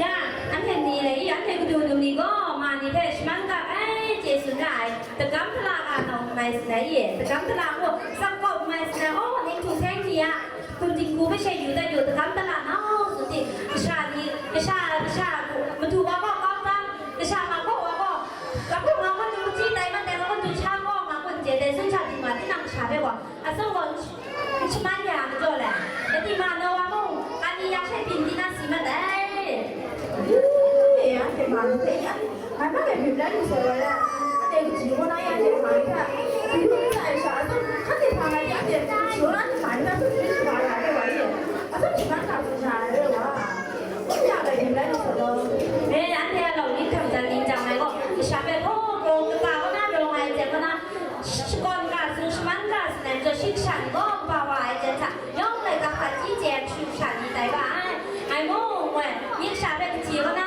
Ya, anhte ni le i, anhte kadu dum ni gaw, ma ni hpe shaman ga ai, chye tsun ra ai, dagam dala ga nawng mai sanai i, dagam dala gaw, tsang kawp mai sanai, aw, ning htung hkrai hkri ya, hkum dinghku hpe she yu dat yu, dagam dala nau tsun di, kasha ni, kasha, kasha, madu wa gaw kau tam, kasha ma gaw wa gaw, kabu nga gaw du chyi tai mat ai, nga gaw du sha gaw nga gaw n chye dai, tsun sha di ma, tinang kasha hpe gaw, Atsawm gaw n shaman ya majaw le, lati ma na wa mung, ani ya she byin di na si mat ai. Yu, e, anhte ma ni hpe ya, ngai hpa e byin rai lu sai wa ya, anhte kaji kaw na ya hte ma ni hta, byin lu n sai sha, atsawm hkanhte hpa ngai hte anhte kaji kaw na anhte ma ni hta, atsawm shaman shaga ya hte wa ye, atsawm shaman hta tsun sha ai wa. E, anhte a lau ni hkam jan ning jang ai gaw, kasha hpe hpaw kraw kata kaw na rawng ai hte kaw na, shakawn ga tsun, shaman ga tsun ai majaw, shi kasha ni gaw kaba wa ai jen hta, yawng laika hpa chyi chye ai kashu kasha ni tai ga ai. Ngai mung, ngai, nye kasha hpe kaji kaw na,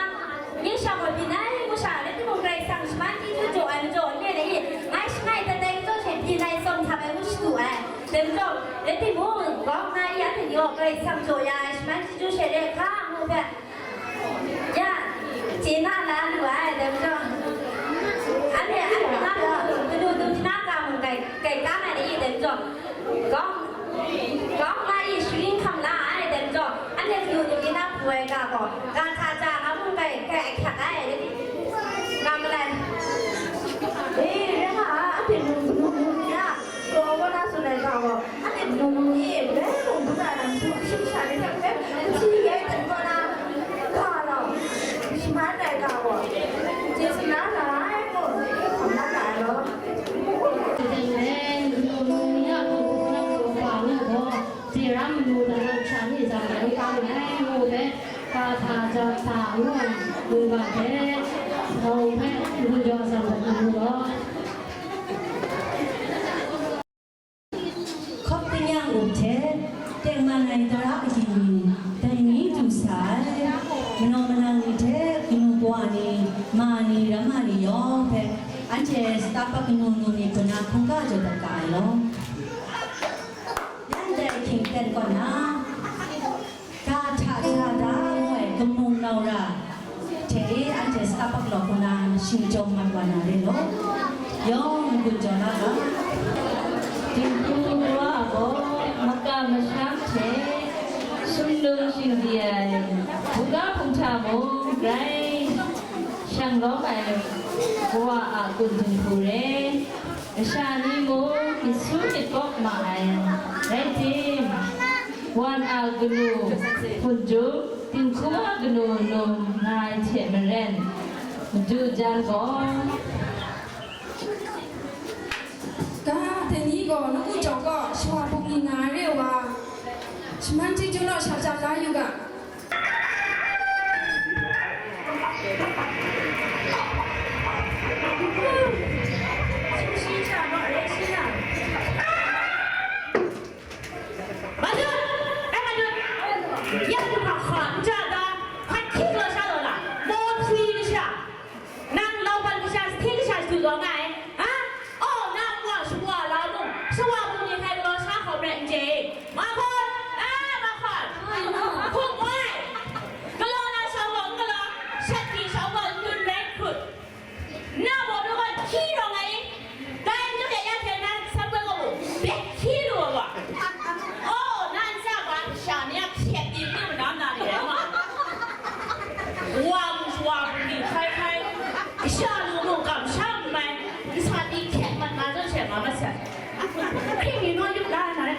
nye kasha gaw byin ai ngu sha, rai timung, Karai Kasang shaman chyeju jaw ai majaw, n re ai i, ngai shangai dat ai majaw she byin ai tsawm htap ai ngu shadu ai. Dai majaw, rai timung, grau nna i, anhte ni gaw Karai Kasang jaw ya ai shaman chyeju she re hka ngu hpe, ya, chye na la lu ai, dai majaw, anhte, anhte na, kanu dum hpyi na ga mung kai, kai kang ai ni, dai majaw, grau, grau nna i sharin hkam la ai, dai majaw, anhte kanu dum hpyi na pru ai ga gaw, ga hta ja nga mung kai, kai ahkyak ai, nga malai. E, rai nga, anhte nu, nu, nu, ya. Taw kaw na tsun ai ga gaw, anhte mung mung ni, rai mung dum ra na matu, kashu kasha ni hte hpe, kahti ai hte kaw na, ga lau, shaman ai ga gaw, chye tsun na ra ai gaw, hkam na ra ai law. Teng teng, mung mung ni a hpang hkungga hkungga pa ngu gaw, Jera manu na lam sha ni za na n kau ai, ngu hpe, Ga hta ja hta ngu ai wunga hte, hpawng hpe n-gun jaw sa mat na mu law. Hkawp tingnyang up hte, tengman ai tara agyi ni, dai ni du sa ai, manaw manang ni hte kanu kawa ni, ma ni, ramma ni yawng hpe, anhte Starbucks kanu nu myit hpun na hkungga jaw dat ga ai law. Yan dai hkying ten kaw na, Ga hta ja da ngu ai kamung nau ra hte e anhte Starbucks law hku na shingchawng mat wa na re law, yawng n-gun jaw la ga. Dinghku Kawa gaw makam masham hte sumlung shingbyi ai, buga hpung hta mung grai shang lawm ai Kawa a kun dinghku re. Kasha ni mung myit su myit kawp ma ai, rai tim, wan a kanu, hpun jum, dinghku a kanu num nga ai hte maren, madu jan gaw, Ga, dai ni gaw, nawku jawng gaw, shawa bungli nga ai re wa, shaman chyeju naw sha ja la yu ga. Madun! Ai, madun! Ya, hpa hka n ja ga, hpa hkying law sha law la, maw hpyi kasha, nang lauban kasha, sahting kasha shadu taw nga ai, ha? Oh, nang wa shawa la mung, shawa bungli hkai galaw sha hkawm rai n chye. Mahkawn! Ah, Mahkawn! Hkungwai! Galaw na shau gaw n galaw, shat pyi shau gaw n dun rai hkut. Na baw nu gaw hkyi rawng ai i? Dai n du de ya hte na sap gaw gaw mu, bek hkyi lu ai wa. Oh, na n sa ba, sha ni a hkyet di n du na na ni rai wa. Wa mu shawa bungli hkai hkai, sha lu lu kamsham n mai, n sa di hkyet mat na zawn she ma mat sai. Hpring ni naw yup la na rai.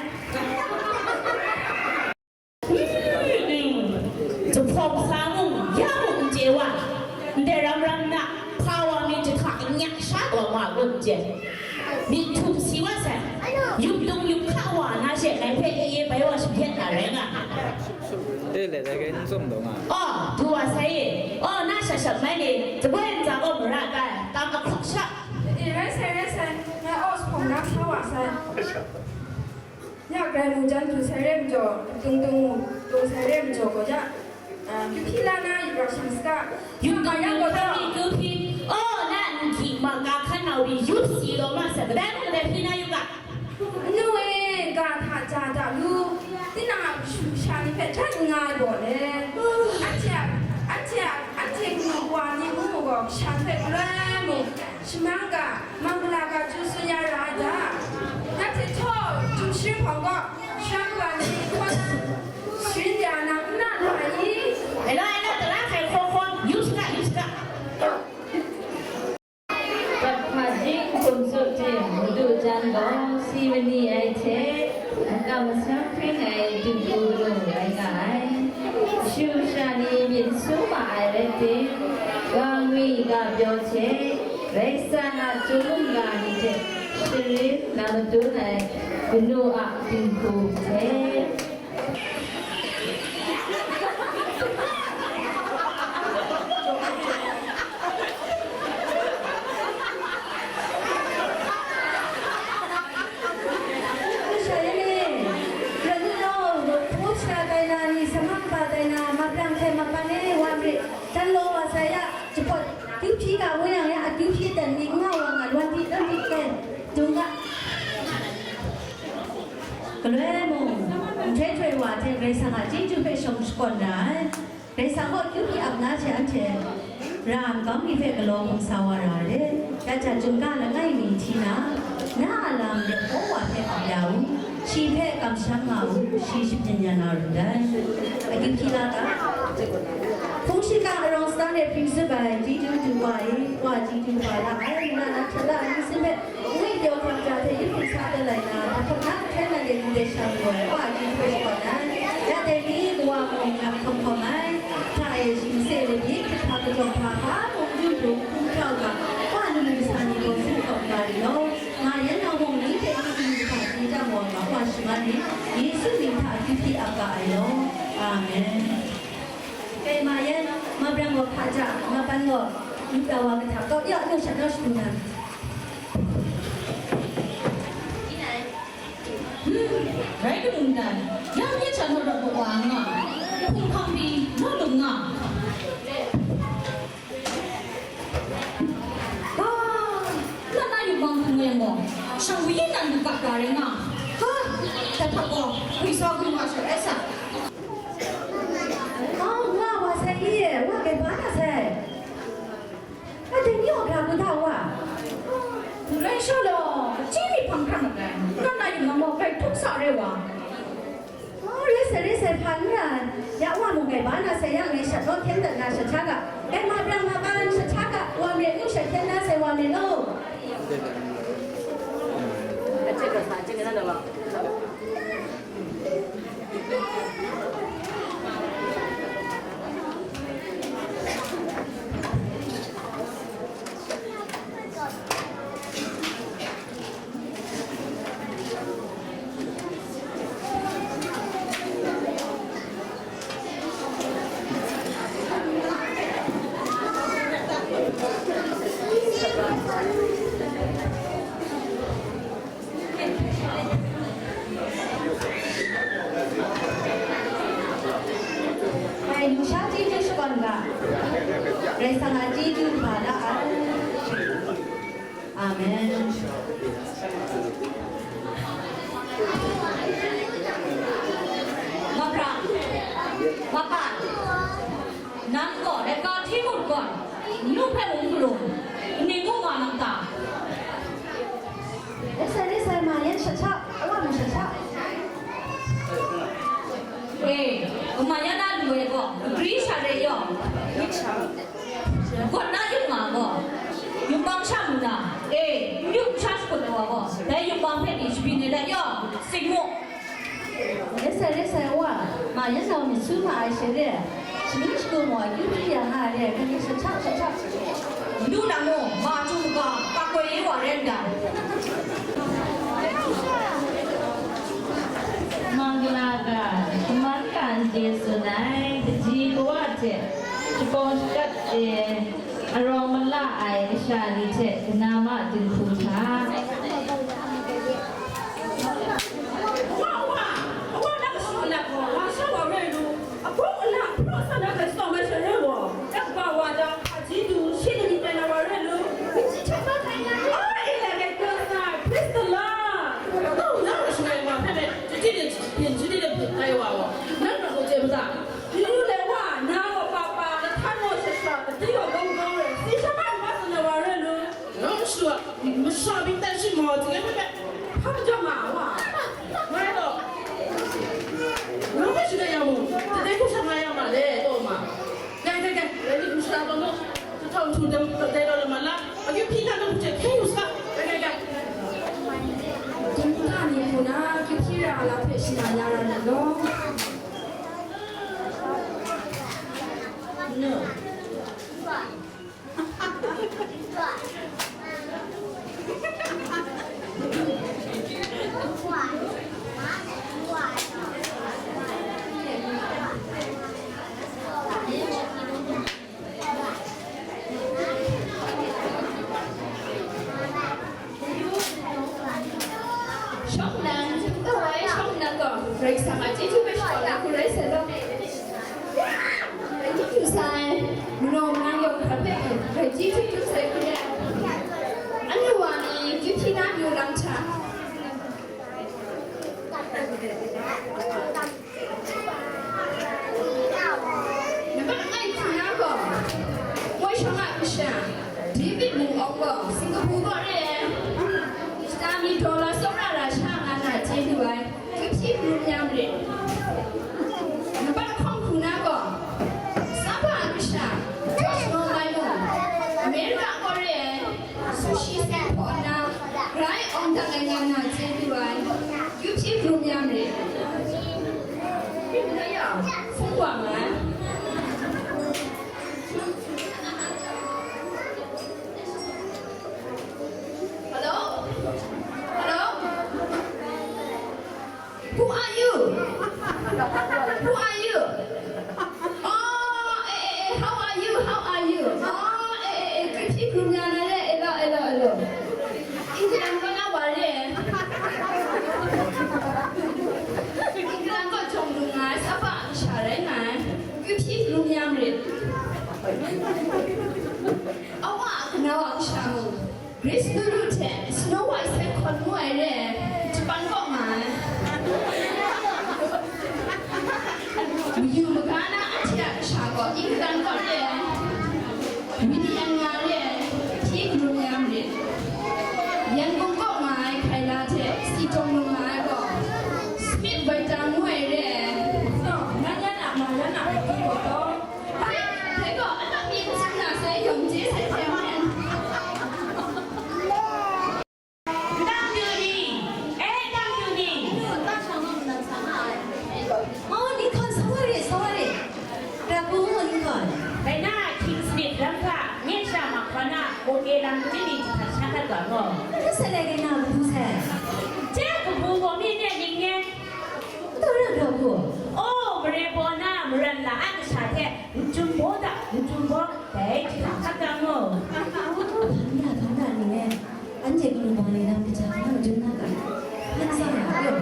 Jahpawng sa mung, ya mung n chye wa, ndai ram ram na, hpa wa mi jahka anya sha taw ma gun n chye. Myit htum si wa sai, yup lung yup hka wa na she ngai hpe e e bai wa shahpyen na rai nga. E le dai kai n tsawm taw nga. Aw, du wa sai e. Aw, na shap shap mai ni, jaboi ntsa gaw mara kai, tam ahkawk sha. E, rai sai, rai sai, ngai aw jahpawng na sa wa sai. Ya grai mung jan du sai re majaw, dung dung mung dung sai re majaw gaw ya, ah, kyu hpyi la na yu ga shang saga. Yu ga ya gaw hpyi, kyu hpyi. Oh, na n hkyi ma ga hkan nau pyi yu si law ma sa, kadai mung kadai hpyi na yu ga. Nu e, ga hta ja da lu, tinang a kashu kasha ni hpe htan n nga ai gaw le. Anhte a, anhte a, anhte kanu kawa ni mung gaw kasha hpe galoi mung, Shamang ga, mangala ga chyu tsun ya ra ai da? Ya hte htaw, htum sharin hpawng gaw, sha kawa ni hkaw na, sharin ya na, n na lu ai i? Ela, ela, tara hkai hkaw hkaw, yu saga, yu saga. Prat hpa jing hkum tsup tim, madu jan gaw, si mani ai hte, makam masam hpring ai dinghku nu rai nga ai. Kashu kasha ni myit su ma ai rai tim, ga ngwi ga pyaw hte, Karai Kasang a chyum mungga ni hte sharin na madun ai kanu a dinghku hte. Shai ni, Ranu nau, hpu sha tai na ni, samang ba tai na, maplang hte mapan e, wa mi, dan law wa sai ya, jahpawt, kyu hpyi ga ngu yang ya, akyu hpyi dan ni, nga wa nga, lwan di, dan di, dan, dung ga. Galoi mung, nhtoi htoi wa hte Karai Kasang a chyeju hpe shawng shakawn ra ai. Karai Kasang gaw akyu hpyi ap na hte anhte ra nkau mi hpe galaw hkum sa wa ra ai de. Ya hta chyum ga langai mi hti na, na a lam de hkaw wa hpe ap ya u, shi hpe kamsham nga u, shi shapyin ya na ru dai. Akyu hpyi la ga? Hpung shingkang arawng sadang de hpring zup ai, chyeju du wa i, wa chyeju wa la ai, na na hte la ai, myit sin hpe Ngwi pyaw hkam ja hte yu hpyi sa talai na, hpa hkap na hkrai na de ndai sha majaw ai, wa a chyeju hpe shabat ai. Ya dai ni, kawa mung lam hkawm hkawm ai, hta e shing se ai ni, hpa kajawng hpa hpa mung yu hkrung hkrung hkrau ga, wa ni mung kasa ni gaw sin hkawm ga ri law, nga yan na mung ni hte ni mung kasa chye chyam wa ga, wa shaman ni, Yesu mying hta akyu hpyi ap ga ai law. Amen. Kai ma yan, ma brang gaw hpa ja, ma ban gaw, yu pra wa kahtang kau ya, nu shat nau shadu na. Hmm, rai kanu ndai, yang ye shat nau rawt wa nga, hpung hpang pyi, naw lum nga. Ah, na na yubang hpung yang gaw, shang wu yin nan du kap ra rai nga. Ha, dat hta gaw, gwi sa gwi wa sha rai sa. Oh, nga wa sai i, wa kai ba na sai. Ating yaw hkra ku hta wa. Rai sha law, chyi mi hpang hkrang nngai, na na yubang gaw grai htuk sa rai wa. Oh, rai sai, rai sai, hpa n rai. Ya wa mung gai ba na sai yang ngai shat naw hkyen dat na shat hta ga. Gai ma brang ma ban shat hta ga, wa me nu shat hkyen na sai wa me nu. 哎，留下这就是讲的，人生啊，这就完了啊。 Amen. Mapra, mapa, nang gaw laika hti mut gawn, nu hpe mung galum, ning ngu nga nang ta? Rai sai, rai sai, ma yan shat sha, awa mu shat sha. E, ma yan a lu ai gaw, gri sha re yaw. Gawt na yum nga gaw, yubang sha mu na, e, n-yu n-sha shakut ai wa gaw, dai yubang hpe ni shabyin ai dat yaw, sing mu. Rai sai, rai sai, wa, ma yan nau myit su ma ai sha re, shaning shagu mu ai kyu hpyi ya nga ai re, hkrai hkrai shat hta, shat hta. Ndu na mu, ma chyu ga, ka koi ye wa ren ga. Mangala ga, shaman ga n chye tsun ai, kaji kawa hte, shakaw shakat e, arawng mala ai masha ni hte kanama dinghku hta. Wa, wa, wa, nang shu nat gaw, wa sha wa rai lu, a hpung a la hpraw sa na hkrai tsawm ai sha rai gaw, ya kaba wa da, hpaji du, shi ni myit tai na wa rai lu. Ai, e, let it go, sir. Praise the Lord. Nang, nang shu rai wa, hpe hpe, jahti de byin, jahti de byin tai wa gaw, nang rai gaw chye ma ta? Yu yu le wa, na gaw pa pa, lahtan gaw shasha, ladi gaw gawng gawng rai, si sha ma ma tsun ai wa rai lu. Nang masha, masha byin tai shi ma, tinggai hpe hpe. Hpa majaw ma wa. Ngai gaw. Nang hpe shada yang mung, kadai hku sha nga ya ma le, taw ma. Dai, dai, dai, dai ni hku sha taw nu. Htu htau htu dai, dai taw la ma la. Akyu hpyi hkra nu hku hte hkye yu sa. Dai, dai, dai. Dingta ni hku na, akyu hpyi ra a lam hpe shana ya ra lu law. No. Shawng nnan, kawai shawng nnan gaw, Karai Kasang a chyeju hpe shakawn na hku rai sai law. Rai chyeju sai, manaw manang yawng hkra hpe, Karai chyeju dum sai hku re ai. Anhte wa ni, akyu hpyi na myu lam hta. Nambat langai hku na gaw, Woi shawng a kasha, David mung awng gaw, Singapore kaw re ai. Shata mi dollar tsawra ra sha nga na chye lu ai, akyu hpyi hkrum ya marit. Nambat lahkawng hku na gaw, Sapa a kasha, George Mawng Mai mung, America kaw re ai. Sushi se hpaw nna, grai awng dang ai nga na chye lu ai, akyu hpyi hkrum ya marit. Rai yang, hpung wa nga ai. Hello? Hello? Who are you? Awa a kanau a kasha mung, Grace Nuru hte Snow White Saigon ngu ai re ai, Japan kaw nga ai. Mayu maga na anhte a kasha gaw England kaw re ai, William nga re ai, hti karum ya marit. Yangon kaw nga ai Kayla hte Sitong num nga ai gaw Smith Waiter ngu ai re ai. Nan yan a ma yan a matu gaw taw. Hai, dai gaw, anak ni n tsun na sai, yawng je sai hte maren. Ndang du ni, e, ndang du ni. Oh, Lincoln, sorry, sorry. Ragu mo, Lincoln. Dai na, King Smith lam hta, nye sha ma hkawn a, oke lam ni ni jahta sha hkat ga mo. N sai lai dai na, bu sai. Je, kabu gaw mi ne ning e. N taw ra ga bu. Oh, mare baw na, maran la a kasha hte, N-, chyum baw da, n-, chyum baw, dai jahta hkat ga mo. Hpa na, hpa na ni e, anhte kanu wa ni lam kaja hpa madun na ga, hkan sa na, yo.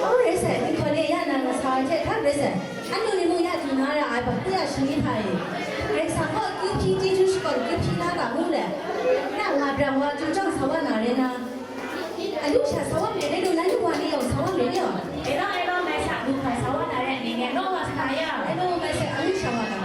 Oh, rai sai, ni hkawn e ya na, nga sa ai hte hkan rai sai. Anu ni mung ya du na ra ai, hpa hku ya shani hpa e. Karai Kasang gaw akyu hpyi, chyeju shakawn akyu hpyi na ga ngu le. Na nga brang wa chyu chyawm sa wa na re na. Alu sha sa wa me, re lu na lu wa ni yawng sa wa me ni yawng. E long, e long, mai sa, lu hpa sa wa na re, ni nge, no wa sa ya. E long, mai sa, alu sha wa na.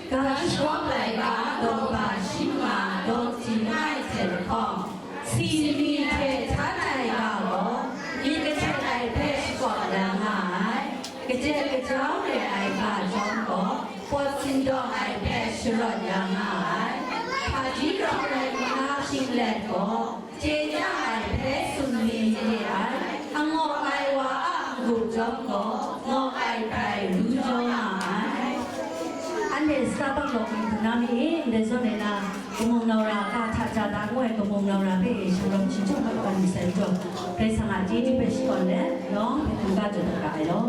Ga shawng laika daw ba shi ma daw ting ai hte lahkawng, si mi hte htan ai ga gaw, myit kahtet ai hpe shakawn ya nga ai. Kajet kajau re ai ga chyawm gaw, pawt sindawng ai hpe sharawt ya nga ai. Hpaji rawng rai nna shinglet gaw, chye ya ai hpe sumri re ai, angaw ai wa a n-gup chyawm gaw, ngaw ai hpe ru jaw nga ai. Anhte Starbucks lawng mi hpung na mi e, ndai zawn e na, kamung nau ra, ka hta ja da ngu ai kamung nau ra hpe e, shalom chyeju hkap kau yu sai majaw, Karai Kasang a chyeju hpe shakawn let, yawng hpe hkungga jaw dat ga ai law.